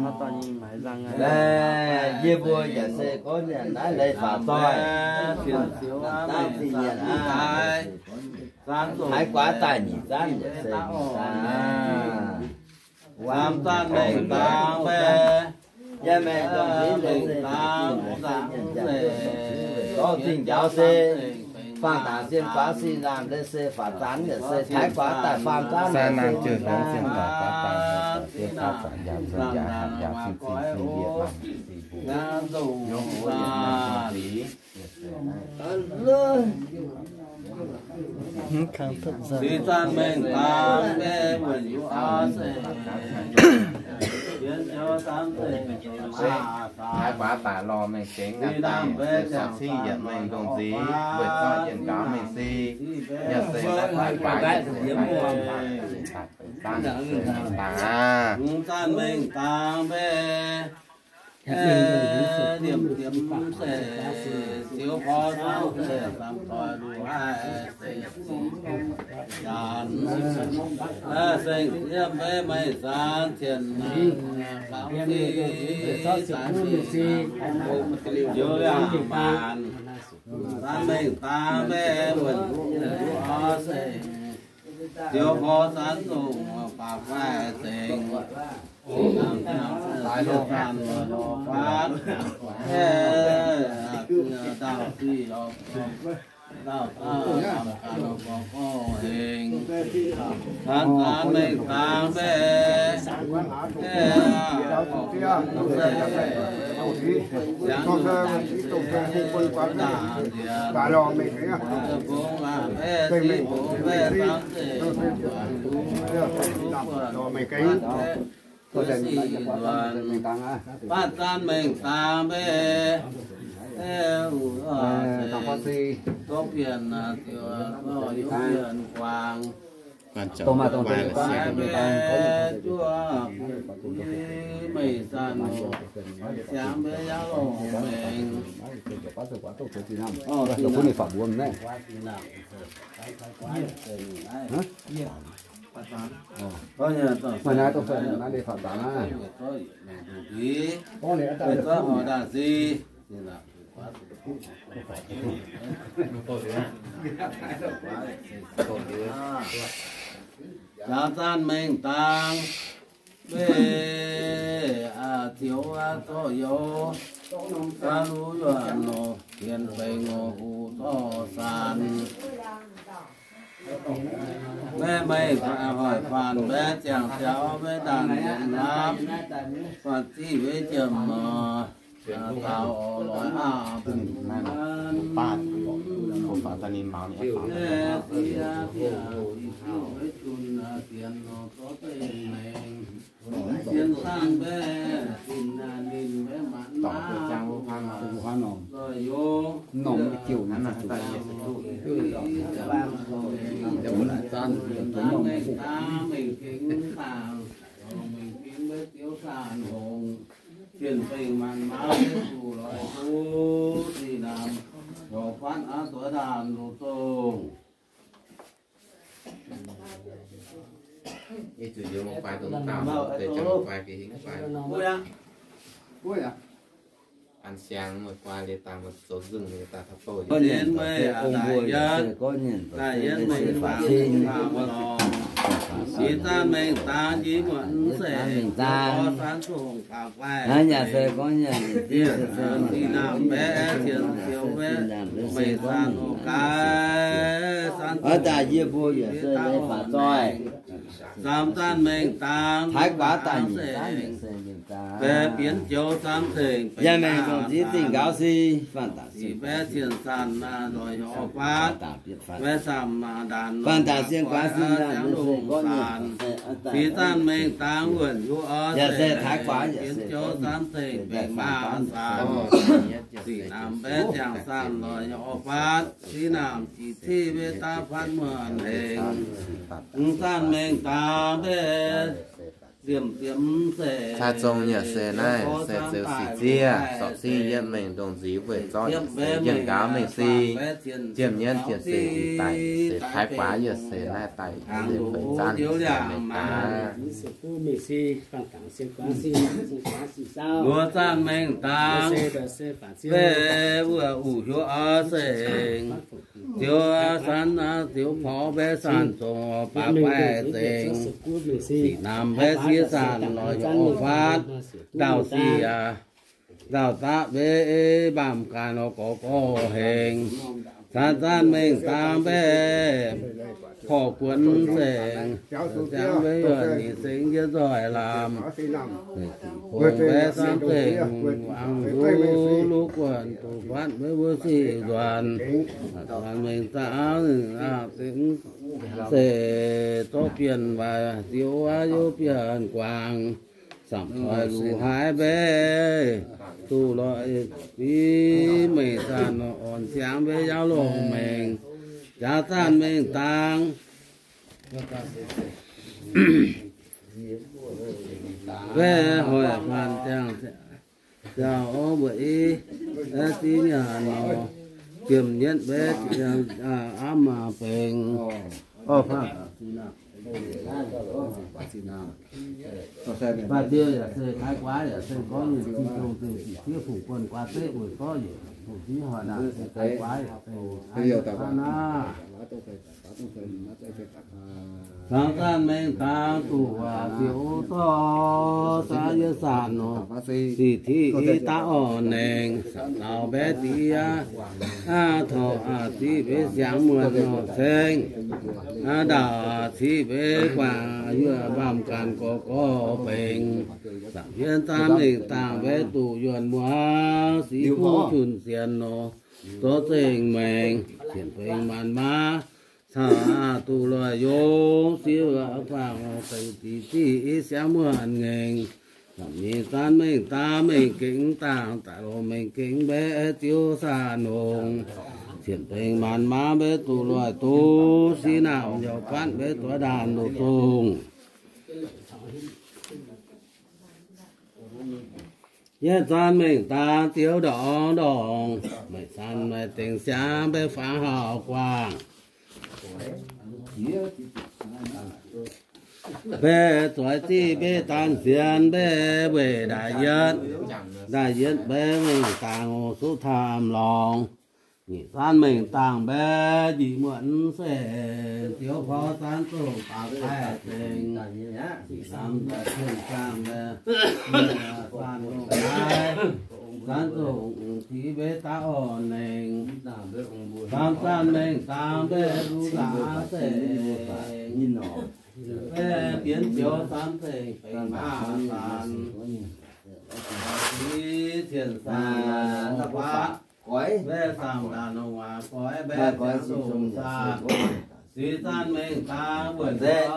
Yie mbuo yaac se gorngv nyanc naaiv leiz faaux zoih, zanc zingh nyanc aqv. Taaix guaax daaih nyic zanc yaac se mengh dang. Samv zanc mengh dang mbe. Yie mengh dang mengh dang, gorngv zingh njaaux se faang dangc zien faaux sin naamh leiz se faaux zaanx yaac se taaix guaax daaih faam zaanx. Sai naamh jiu hnyouv zien daaih guaax daaih, faaux zien faaux zaanx, yaac se yaac hatc yaac sin zingh sin yietc maanh sin buc. Ih zanc mengh dang mbe wuonh yuoqv se, yienx ziouv zanv se, taaix guaax daaih lorh mengh gengx, naaiv daaih se sorc cingv yietc mengh ndongc nziex, weic zuqc yietc gaux mengh si, yaac se naaiv taaix guaax yietc mengh dang, daaih mengh dang aqv. Hnyangx zanc mengh dang mbe, liemh ziepc se ziouc porv zanv se samx doic luv haic se zanc, seng yiem mbe meih zanc cien mangc fangx si, zanc si, liuz liangx maanc, zanc mengh dang mbe wuonh yuoqv se, ziouc porv zanv zongh baac faix zengc. Zanc zanc mengh dang mbe, Fatv zanv mengh dang mbe, dongh bienh ziouc dongh bienh guangc. Dongh maaih dongh deix mbe zuov meih zanc, siangx mbe yaac longc mengh. Maaih naaiv dongh fai naaiv leiz faaux zaanx aqv. Gorngv ninh aqv daaih, jaax zanc mengh dang mbe, ziouc zorqv youz, gaax luv yuonh nor, tien bengx nor, huv zorqv saanx. Mbe meih hoic faanc mbe ziangh jaux mbe ndaangc yietc hnamv, faanc ziqv mbe jiem nor, daaux loix aav bun naaiv. Zien saanh mbaeqv, zinh ninh mbaeqv maanc maah, lorz youz, norm jiouv, mengh dangh, mengh gengh dangh, mengh gengh mbaeqv ziouv saanh hongx, cien-bengh maanc maah, mbaeqv zuqc loix duqv zinh namx, lorz fatv aqv, zuov ndaamv lungh zongh. Ih zanc mengh dangx jiex muonc se, gorngv san zongh gapv guaih, zinh namx mbaeqv cien ziouv mbaeqv, mengh zanc oc gaax, san zongh daaih yie mbuo yietc se leiz faaux zoih. Samx zanc mengh dangx, taaix guaax daaih nyic zanc se mengh dangx, baeqc bienx joux samx cengx, yie mengh dongh ziex zingh nqaaux si, faanh daaih sienx mbaeqv cien zanc, loix hnyouv fatv, mbaeqv samx maanc ndaanx, faanh daaih sienx guaax sin, ziangx longc zanc, feix zanc mengh dangx wuonh hiuv oc se, taaix guaax bienx joux samx cengx, baeqc maanc zanc, zinh namx mbaeqv ziangh zanc, loix hnyouv fatv, zinh namx jiex ciqv mbaeqv daav fatv muonc hengx. Hmz zanc mengh dangx mbaeqv ziemx ziemx se, caa zong yaac se naaiv se ziouc sic zieqv, sorpc singv yietv mengh ndongc nziux weic zorqv yietc nqaaux mengh si, ziemx nyienv ziemx se daic se taaix guaax yaac se naaiv daaih se feix zanc mengh dangx. Luoqc zanc mengh dangx mbaeqv wuov uix hiuv oc sengx, ziouv san, ziouv porv mbaeqv san zongh baac guaih zengx, zinh namx mbaeqv sieqv zanc loix hnyouv fatv, ndaauh siec, ndaauh daqv mbaeqv mbaamh ganh oc gorx gorx hengx. San zanc mengh dangx mbaeqv korv guonx sengx, ziangx mbaeqv yuonh nyic sengx jienv nzoih lamh, kongx mbaeqv samv zengc wangc nzuqc luv guonc duqv fatv mbaeqv wuov sic nzuonx. Nzuonx mengh dangx aqv, se zorqv bienh waaic ziouv aqv, youv bienh guangc, samc toi luc haaix mbaeqv duqv loic biv mengh zanc orn ziangx mbaeqv yaauv longc mengh, jaax zanc mengh dangx mbaeqv hoic faanh ziangh ziangh orv mbuo i, ziv nyanc nor, ziemx nyietv mbaeqv, aav maah bengx, orv faanh Baac diuh yaac se taaix guaax yaac se gorngv nyei, Tin-Hungh zingh sic fiev fungx buonc guaax zeqv weic gorngv yietc fungx div hoic naaic se taaix guaax yaac se hnangv naaiv. Taux zanc mengh dangx duqv waac ziouc zorqv zaav yie zanc nor, sic tiqv i daav orn nengx, sanc nauz mbaeqv diqv aqv, taux aqc ziqv mbaeqv siangx muonc nor ceng, ndaauh aqc ziqv mbaeqv guangc yuoqc mbaamh ganh gorx gorx bengx, zanc hienv zaanv mengh dangx mbaeqv duqv yuonh muoz siqv duqv junh sienx nor, zorqv zengc maengx cien bengx maanc maah, caux aqc duqv loic yongc sieqv guangc zengc ziqv ziqv i siangx muonc ngaengc. Zanc nyei zaanv mengh dangx mengh gengh dangh daaih lorz mengh gengh mbaeqv ziouv saah nongx, cien bengx maanc maah mbaeqv duqv loic duqv siqv naamh yaac fatv mbaeqv duqv ndaanh loz zongh. Yietv zanc mengh dangx ziouv ndorngx ndorngx, meih zanc meih dengx siangx mbaeqv faang hauh guangc. Mbaeqv zueiz ziqv mbaeqv daan sienx mbaeqv weic ndaaih yietv, ndaaih yietv mbaeqv mengh dangx oc suqv taamh lorngx. Nyic zanc mengh dangx mbaeqv njiec muonc se, ziouv porv zanc zongh baac daaih zengx, lamh daaih zengx zaangh mbaeqv, zanc zongh ziqv mbaeqv daav orn nengx. Lamh zanc mengh dangx mbaeqv luv nzangc se, mbaeqv bienx joux samv zengc benx maaih zanc, ziqv cien zanc nor, mbaeqv samh daaih nor waac goix mbaeqv ziangx longc saah. Zinh zanc mengh dang wuonh nzengc,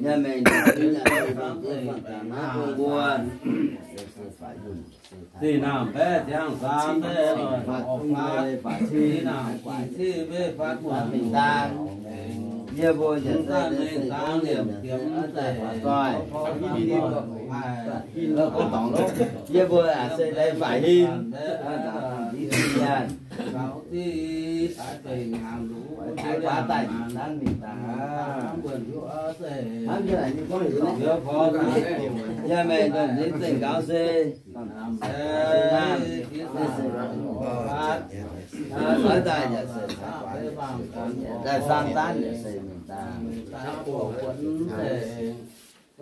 yie mengh nzengc, yie mengh nzengc, mbuo zinh naamh baeqv ziangh saan baeqv orqc faatv, zinh naamh zinh ziqv mbeqv faatv muoz mengh dang. Yie mbuo yietc zanc mengh dang liemh ziepc mv zeiz, yie mbuo se leiz faatv hinh, nziv zinh nyaanh, taaix guaav daaih zanc mengh dang. Yie mengh nzengc, zinh gaux se Aa, daaih yaac se daaih saang daanv yaac se mingh daaih.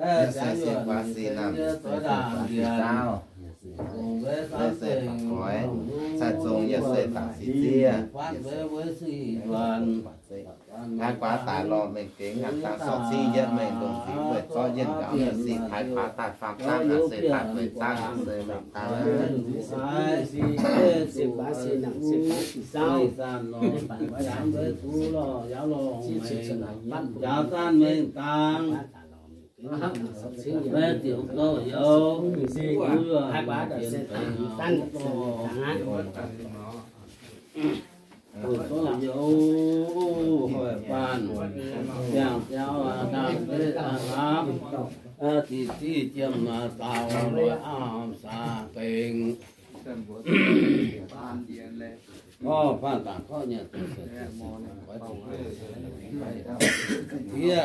Yie se sieqv guaav si naamh, yie se sieqv guaav si saauv, yie se faaux goix, cai zong yie se dangc si ziev, yie se taaix guaav daaih lorh mengh gengx aqv, dangh sorc zingv yietv mengh ndongc ziqc wuov zorqv yietv gaux mingh si taaix guaav daaih faam zaangv aqv, se daaih gueix zaangv aqv, se mengh daaih. Njaaux zanc mengh dang, maiv ziouc gouv youz, maiv ziouc gouv youz, hoic baanh, ziangh jauv daaih beiv daaih hlapv, ziqc ziqv jiem daaih zaux, loix aamh saax gengh. Orv, faanh dangc korqv nyei, yie,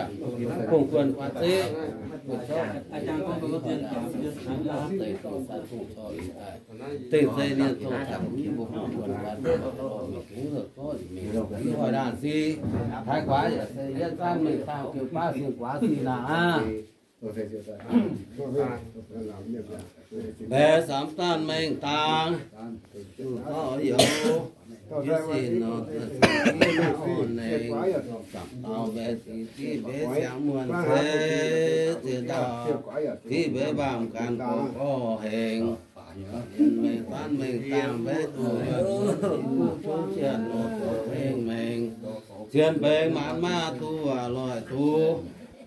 kungx guon guaax zeqv, dengh zei mienh dongh taux mbuo kungx guon guaax zeqv, mingh gengx zoux zorqv mingh, hoic ndaangc sic, taaix guaax yaac se yietv zanc mengh dang, jiu baav sieqv guaax sic naaic aqv. Mbaeqc samx zanc mengh dang, zuqc zorqv youz, jiez sin nor, orn nengh, dauh mbaeqc ziqc ziqv mbeqv siangx muonh se, ziex dauh ziqv mbeqv mbaamh ganh gorngv gorqv hengx. Mengh zanc mengh dang mbaeqc zuqc, zuqc qienx nor, zuqc hengx mengh, cien benx maanz maah duqv loic duqv,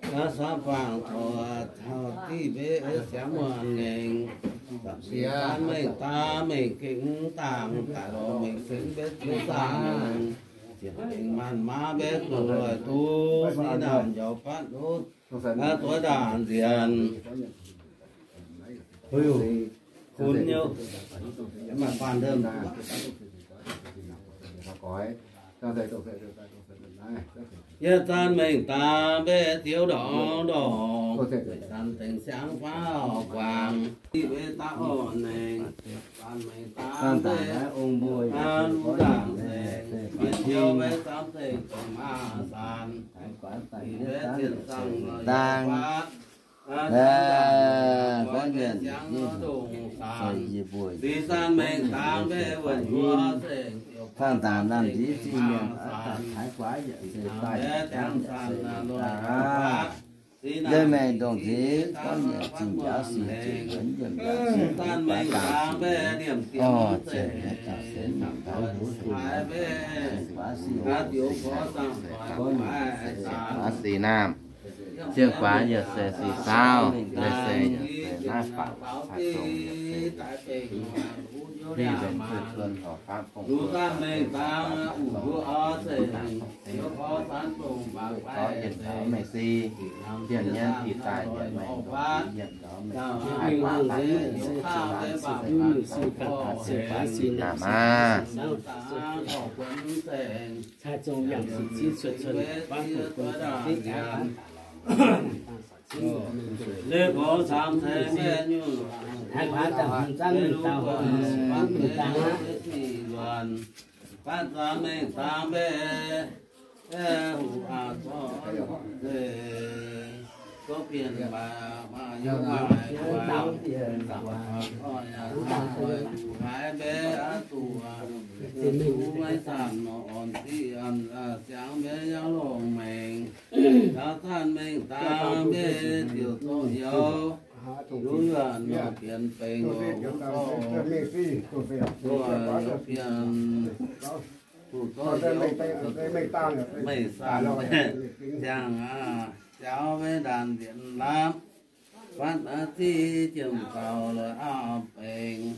naaiv sav faang torqv taux div mbeqv siangx muonh ngaengc. Mengh zanc mengh dang mengh gengh dangh daaih lorz mengh gengh mbeqv zuqc dangh, cien benx maanz maah mbaeqc zuqc loic duqv, zinh naamh njaaux fatv lov, zuov ndaangc nzienx. Kunx nyei, maaih faanh ndemh. Yietc zanc mengh dang mbaeqc ziouv ndorngx ndorngx, zanc dengx siangx faaux guangc, div mbeqv daav orqv nengh. Zanc mengh dang mbaeqc ong mbuo yietc zanc nzengc, yietc ziouv mbaeqc samv zengc dongh maaih zanc, div mbeqv zienh zaangv dang. Zanc mengh dang mbaeqc wuonh yuoz zengc, fangx dangc naamh nziv zingh mienh, taaix guaax yaac se daaih jangv yaac se daaih aqv. Yie mengh ndongc nziex gorngv yietc zingh njaaux sic ziepc wuonx yiem yaac se daaih dangc sic. Orv, ziepc wuonx daaih se mangc gaax wuov deix, se guaav sic, se guaav sic naamh. Ziouv guaax yaac se sic saauv, leiz se yaac se naaiv faaux cai zong yaac se daaih, div mbenc zuqc zuon horc faatv fongc zuqc, zuqc zorqv yietc nzaaux mengh si, diemh nyienv ih daaih yietc mengh ndongc nziex yietc nzaaux mengh si, taaix guaax daaih yietc mengh ndongc nziex naamh aqv. Siangx mbenc yaac longc mengh, njaaux zanc mengh dang mbenc ziouc zorqv youz, youz yuonh nor bienx bengx oc, wuov dorh, youz bienx. Meih saah ziangh aqv, jauv maiv ndaanh nzienx laapv, fatv aqv ziqv jiem gauh lorz auv benx.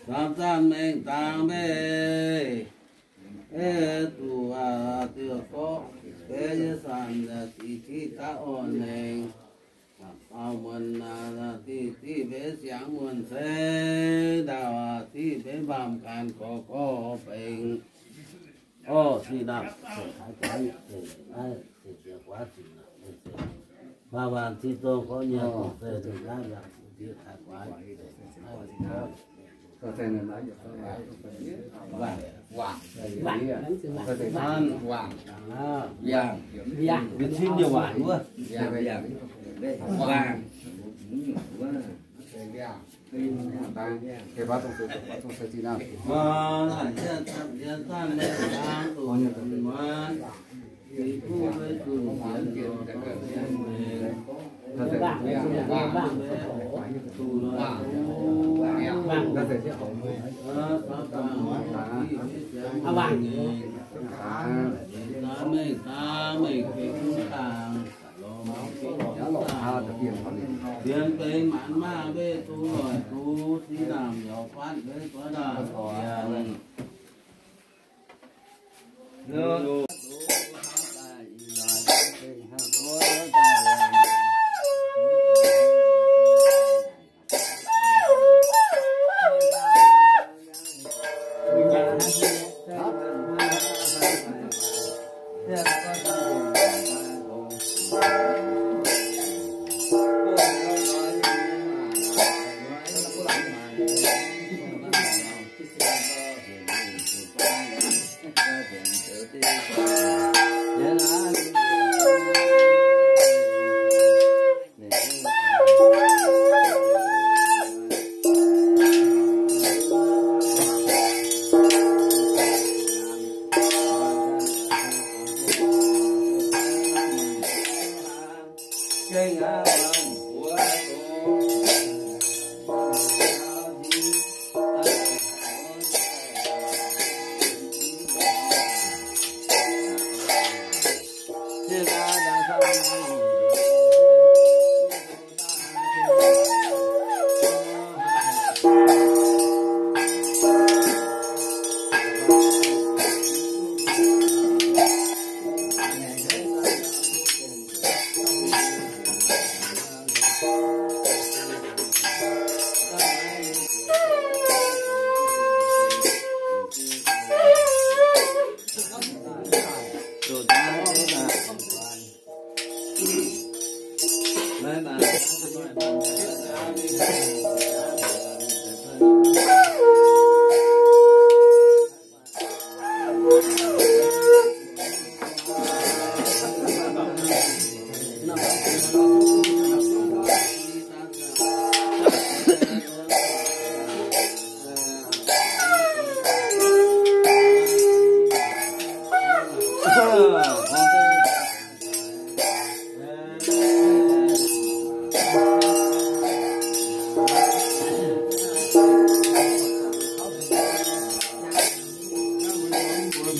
Zaapv zanv mengh dangx mbeih, duqv aqv ziouc gorqv, beiv yie sanc ziqc qiqv daav orqv nengx. Auv muonz ziqc qiqv beiv siangx muonz ceix, ndau ziqc beiv mbaamh ganh gorqv gorqv benx. Orv, sic naamh, Dienx benx maanz maah, mbeih duqv loic duqv siqv naamh yaac fatv mbeih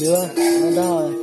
zuov ndaangc.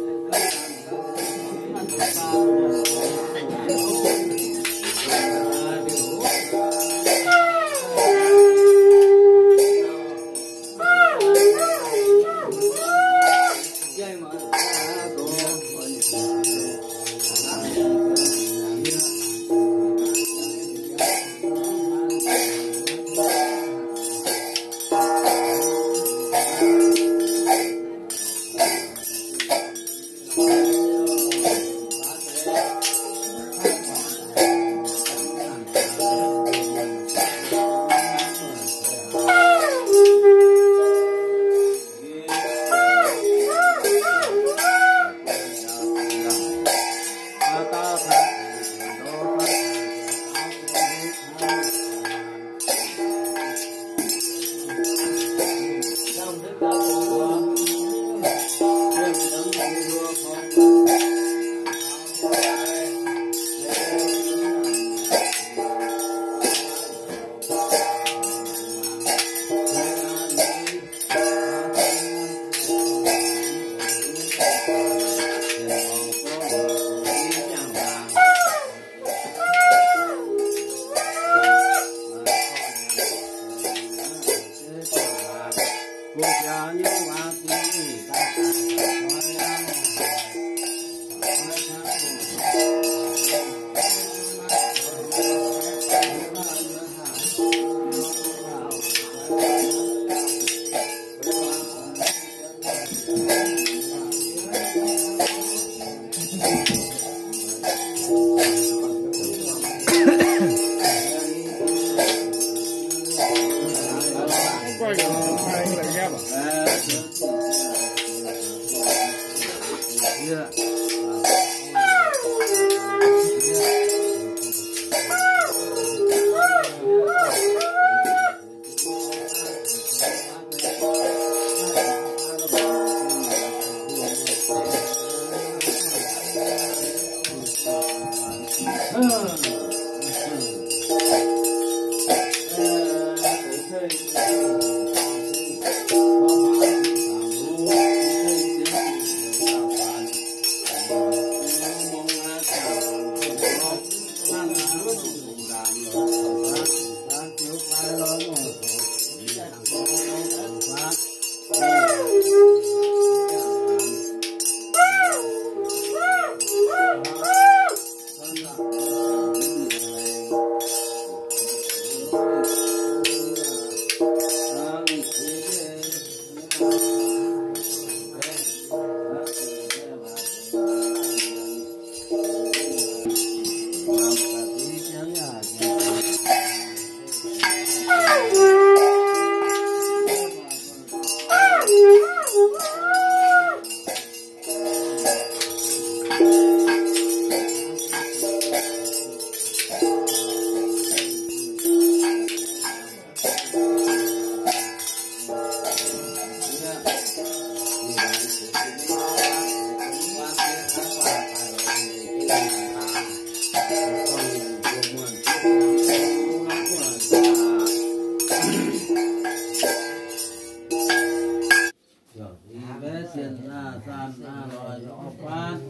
Mbe zienh aa, sanh aa, loic orv fatv,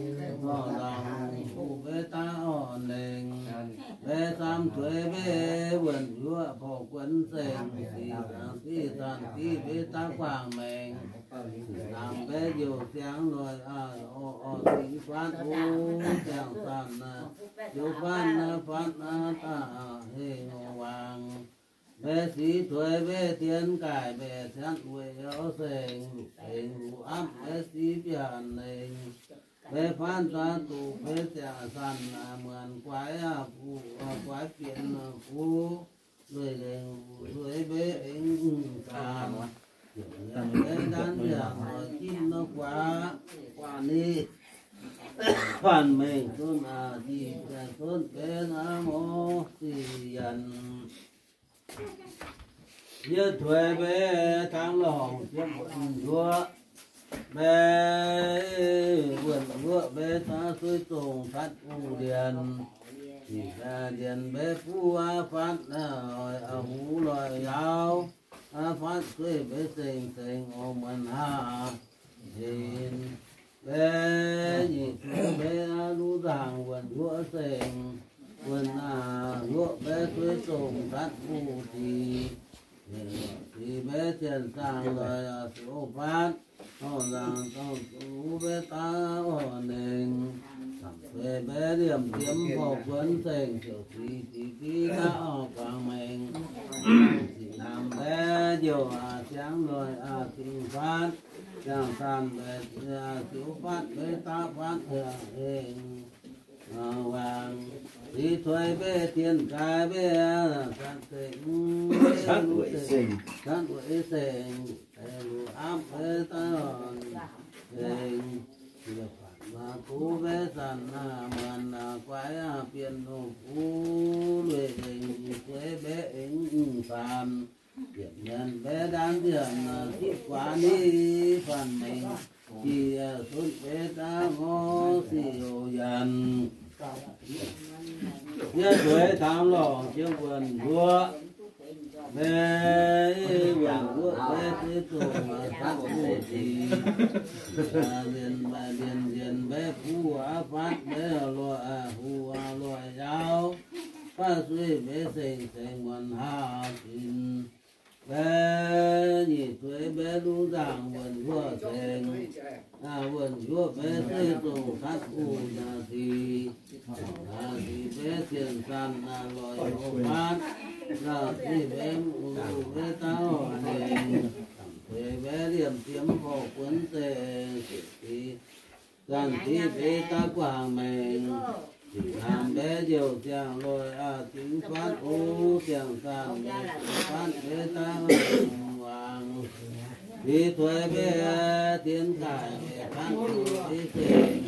orv nzangc, mbuo mbe daav orv nengc, mbe saamv tuix mbe wuonh yuoqv porv guonx zengc, sic naamh diqv zanc diqv mbe daav guangc maengc, sic naamh mbe njoux ziangx loic aa, orv, orv dingx fatv, o, ziangh zanc aa, ziouc fatv aa, fatv aa, daaih heh ngor waangc. Mbe sic tuix mbe dienx gaaih mbaeqc cianv weic yaauz sengx, luqc tengx luqc apv mbe sic bianc lengc. Mbe fatv daaih duqv mbe ziangh zanc aa, muonc guaix aa, buoz aa, guaix bienx aa, buoz lueic lengc, lueic mbe aengx zanc. Mbe ndanv ziangh loic jimv nor guaax, guaax ni, faanh mengh zunv aa, dih ziangh zunv mbe aa, mor sic yanc. Yie tuix mbe tangx lorngc ziepc wuonh nduov, mbe wuonh nduov mbe daav suiv zongh fatv uv ndienx. Sic aa, ndienx mbe buv aa, fatv aa, loic aa, huv loic yaauv aa, fatv suiv mbe sengx sengx oc, muonc haah. Mbe nyic tuix mbe aa, lu nzaangc wuonh nduov sengx, wuonh aa, nduov mbe suiv zongh fatv uv dih. Sic mbe zienh zaangh loic aa, sic oc fatv, orv nzaangc dorngh zuqc mbe daav orv nengc. Camv deix mbe liemh ziemx porv guonx zengc, ziouc sic diqc diqv daav orv guangc maengc. Sic naamh mbe njoux aa, ziangx loic aa, dingx fatv, ziangh zanc mbaeqc aa, ziouc fatv mbe daav fatv aa, hengx waangc. Sic tuix mbe dienx gaaix mbe aa, zanc zengc, zanc weic zengc, luqc apv mbe daav nzengc. Yie fatv maaih duqv mbe zanc aa, muonc aa, guaix aa, bienx nor buv lueic lengc, nyic tuix mbe aengx zanc. Yietc nyanc mbe daan nziaamc aa, ziqv guaax ni, faanh mengh jiex zunv mbe daav ngorc sic oc yanc. Yie tuix tangx lorngc ziepc wuonh nduov, mbe wuonh nduov mbe suiv zongh aa, fatv uv dih. Ndienx, ndienx, ndienx mbe buv aa, fatv mbe loic aa, huv aa, loic yaauv, fatv suiv mbe sengx sengx muonc haah zinx. Mbe nyic tuix mbe lungh nzaangc wuonh nduov sengx, wuonh nduov mbe suiv zongh fatv uv aa, sic, aa, sic mbe zienh zanc aa, loic oc fatv, aa, sic mbe mv uv mbe daav orv nengc. Camv deix mbe liemh ziemx porv guonx zengc, sic diqv zanc diqv mbe daav guangc maengc. Sic naamh mbe njoux ziangh loic aa, dingx fatv o, ziangh zanc mbe fatv mbe daav waangc. Sic tuix mbe dienx gaaix mbe fatv o, i zengc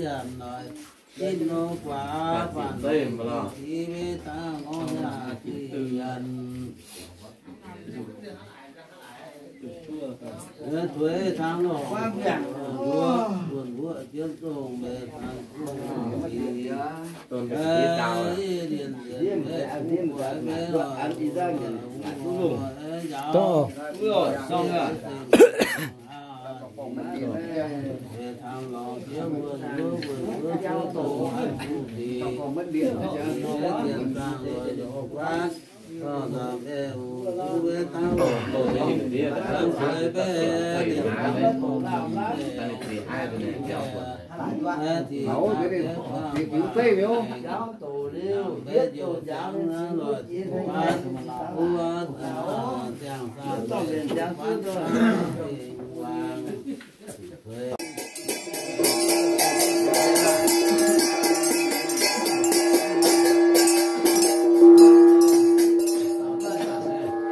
nziaamc noic, ninh nor guaax faanh deix mv lorqc, i wei dangh ngorc haac dih yanc. Tuix tangx lorqc, buonc mbuoqc jienv dongh mbaeqc tangx dongh ziex, lienc lienc mbaeqc dongh guaix mbaeqc lorqc, njaaux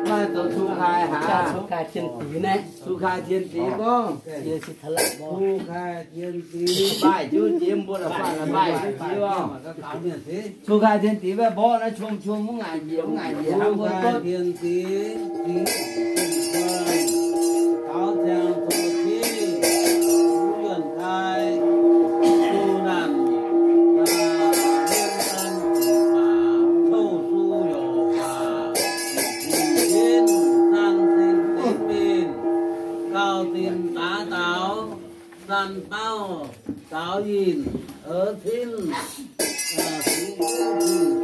Maaih zoux cun-kaaix haaix? Cun-kaaix tien dix naaiv. Cun-kaaix tien dix gorngv. Cun-kaaix tien dix. Maaih jienv jiex mbuo la'faanh la'maaih jienv jiex oc. Cun-kaaix tien dix mbaeqc mborqv naaiv qom qom mv ngaaic njiec mv ngaaic njiec hnangv mbuo gorngv. Cun-kaaix tien dix, daux ziangx zoux jiv, yuonh kaaix, zuqc naanc, hlen dan ziqc baac, touv su yorc baac, ninh jienv san sin zinv mingh, gauh zinh daaix daux, san bauv daux yinh, oix cin, fingx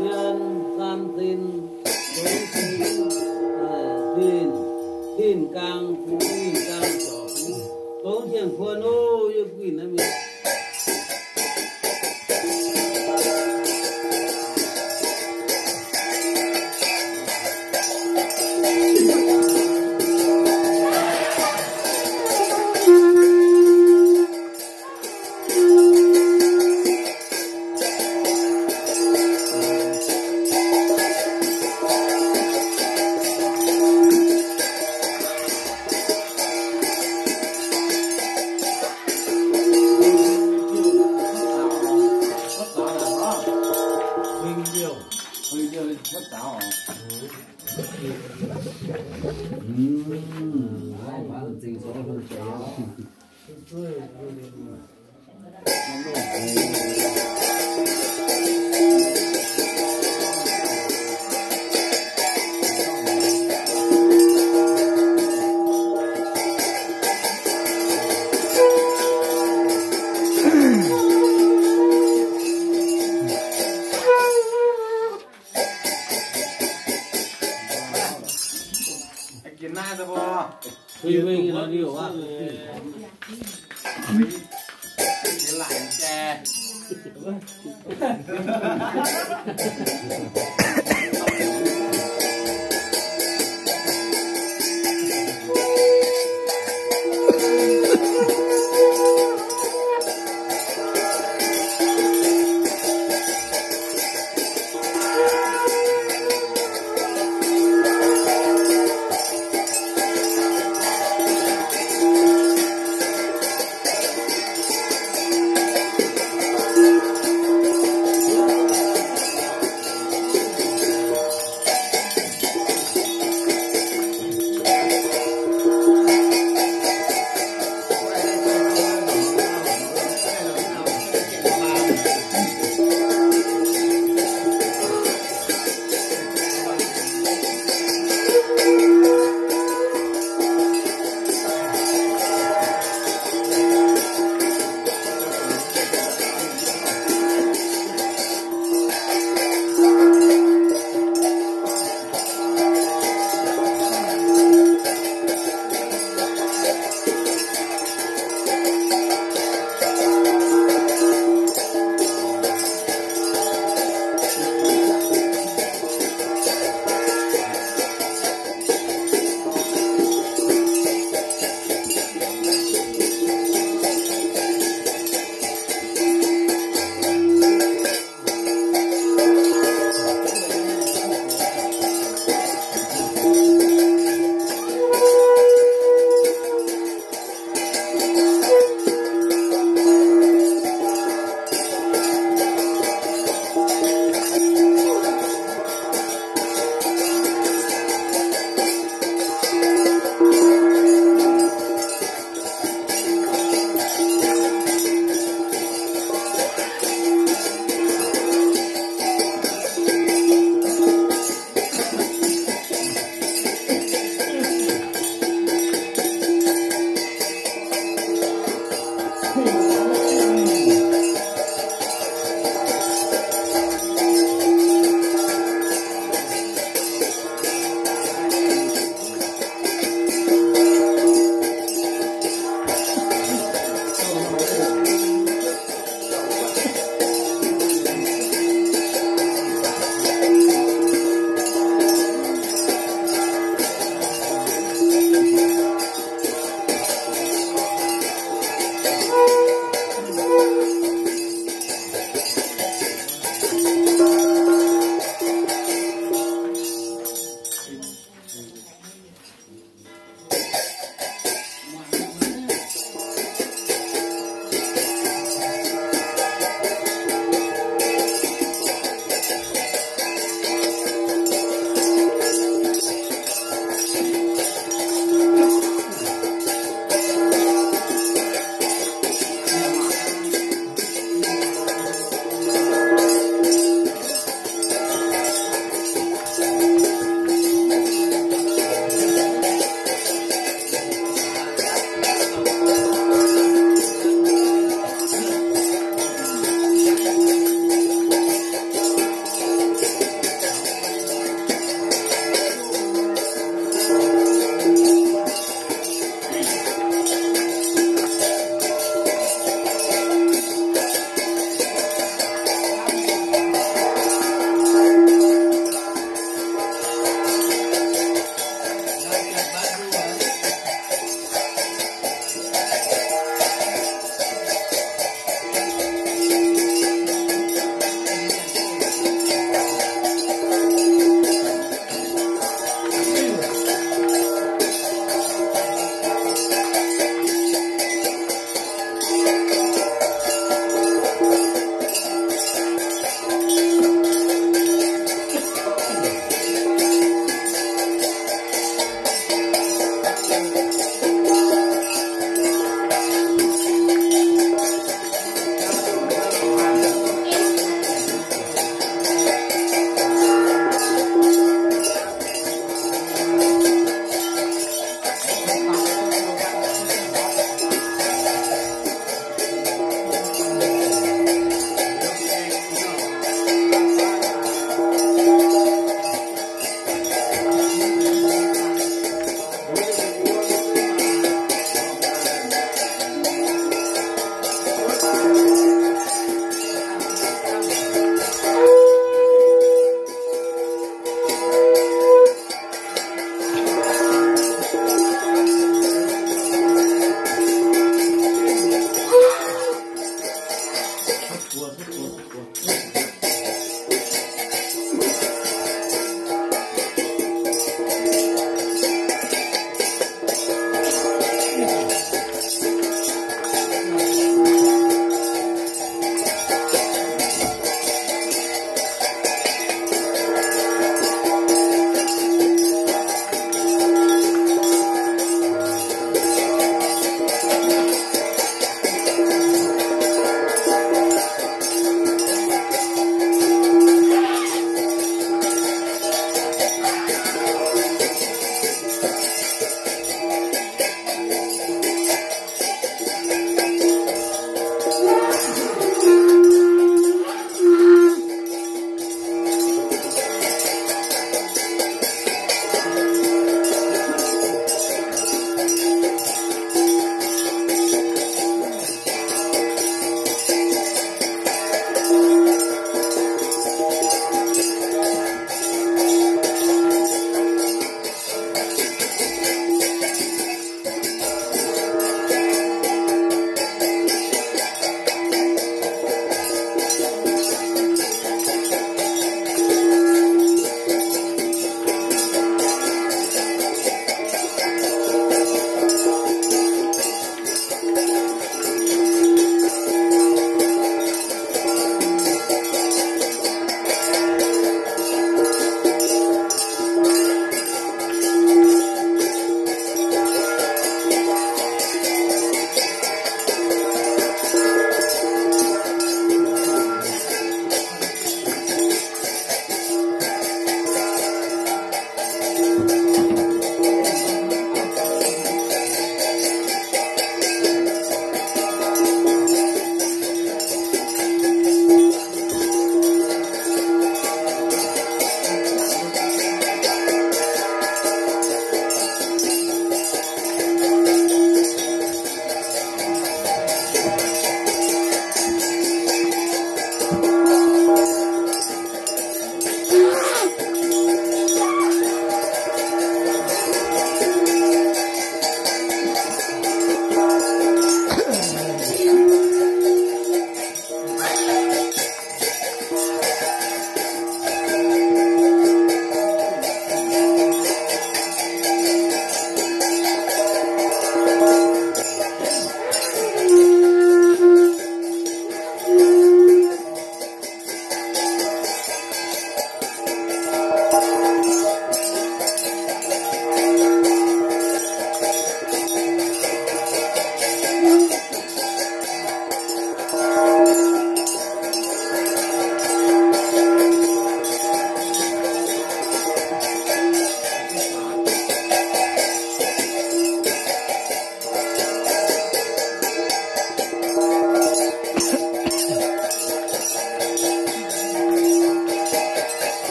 jienv san sin, zongx sin, zinh, zinh gaang, zinh gaang zorc, zongx tien kuon oc, yie guinh naaiv mingh.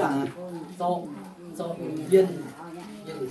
Zorqv, zorqv yienh, yienh.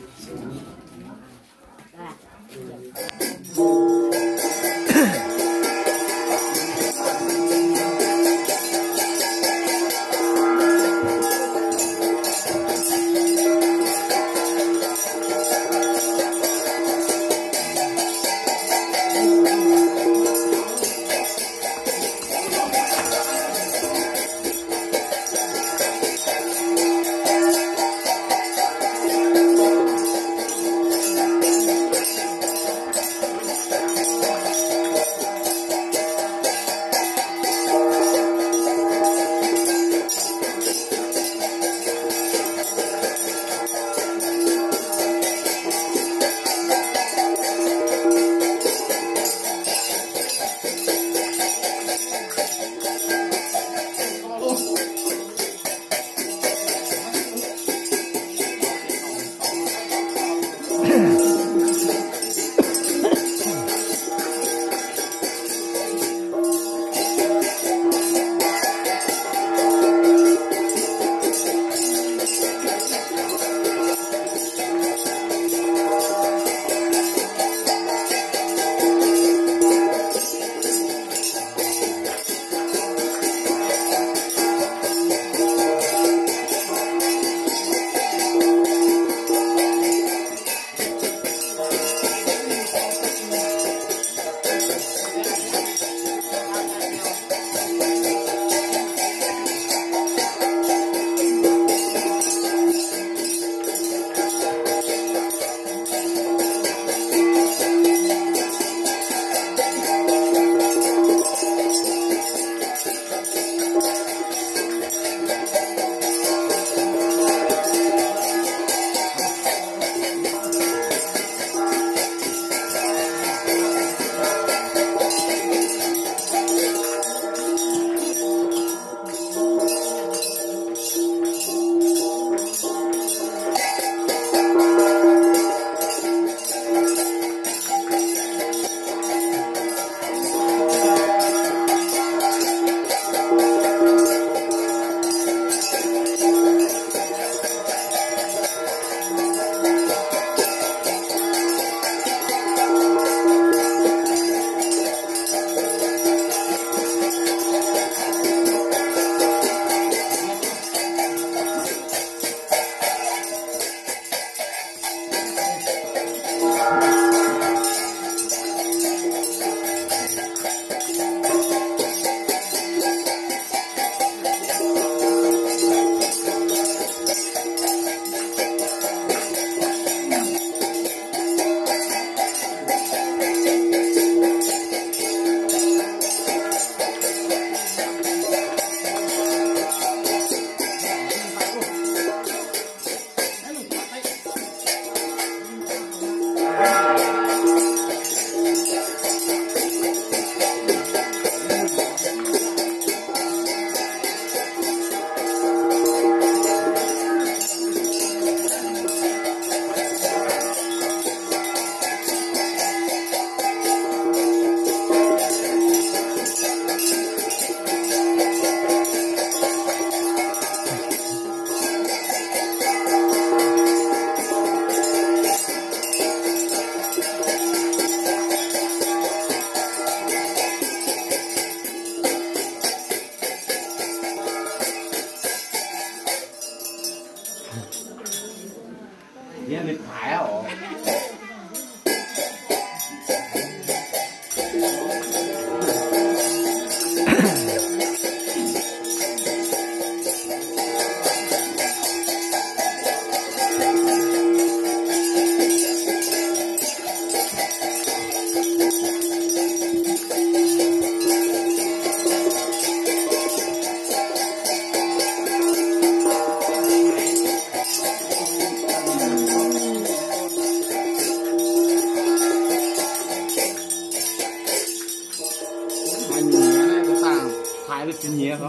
Haaix liuz nyiex,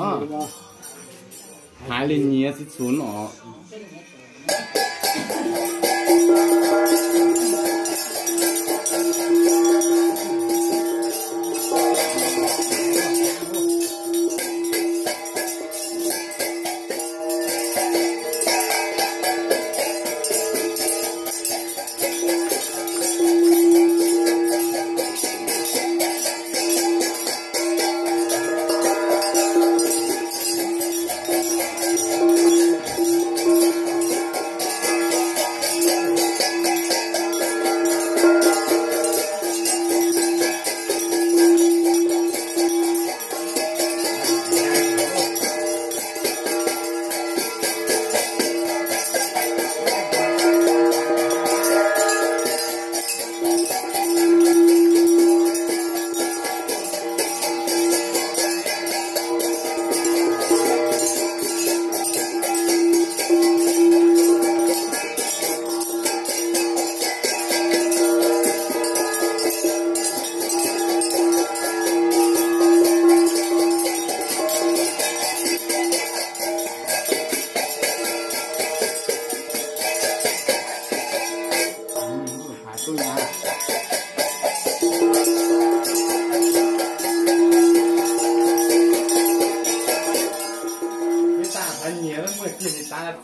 haaix liuz nyiex se cunx oc.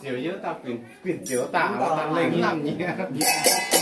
Ziouc yie dauh guinc, guinc ziouc daaih, daaih lengh hnamv nyei.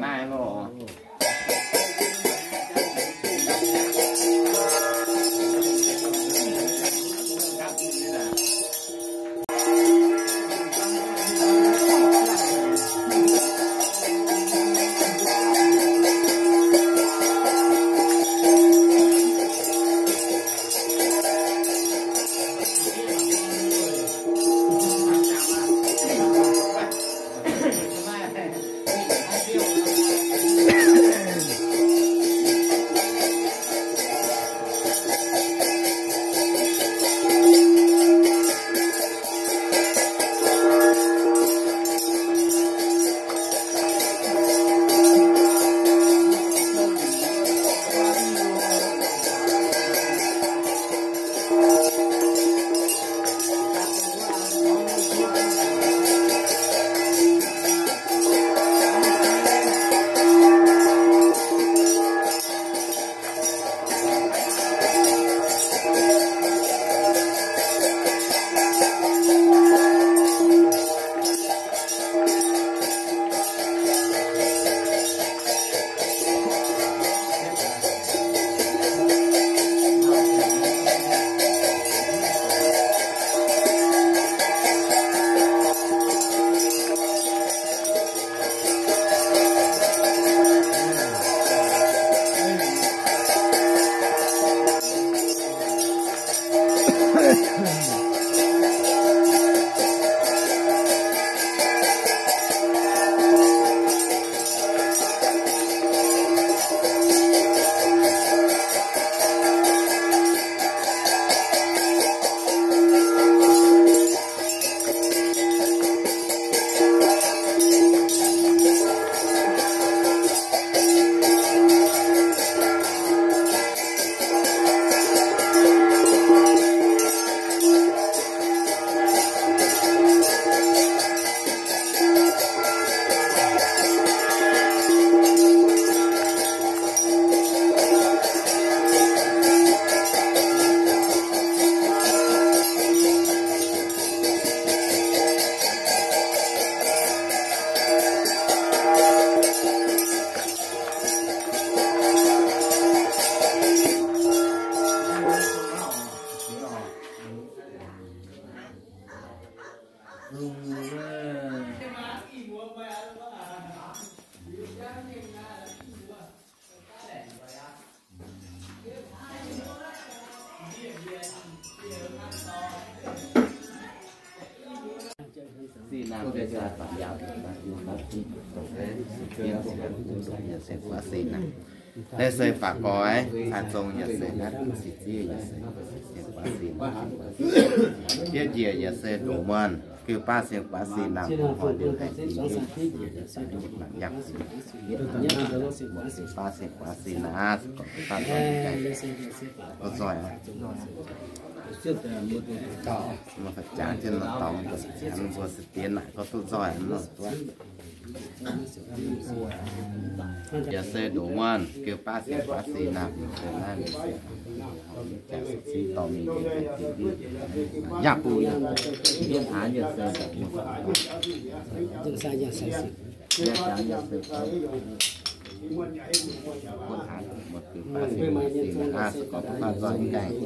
Naaiv lorqc. Naaiv se faaux goix, caa zong yaac se naaiv, sic ziev yaac se, sic ziev guaav sin, fiev njiec yaac se ndoqc muonh, geu baav sienx guaav sin naaic, hnoi liuz haic, yaac se mangc yangh, geu baav sienx guaav sin naaic, se gorngv baav nzoih, nzoih aqv. Mbuo faaux jangx jienv nor dorngx, mbuo se dien naaic gorngv duqv nzoih nor. Yaac se ndoqc muonh, geu baav sienx guaav sin naaic, se naaiv, jaax sic dorh mingh, yaac bun, yaac se, yaac se, bun haaix, mbuo geu baav sienx guaav sin naaic, se gorngv duqv baav nzoih gaengh.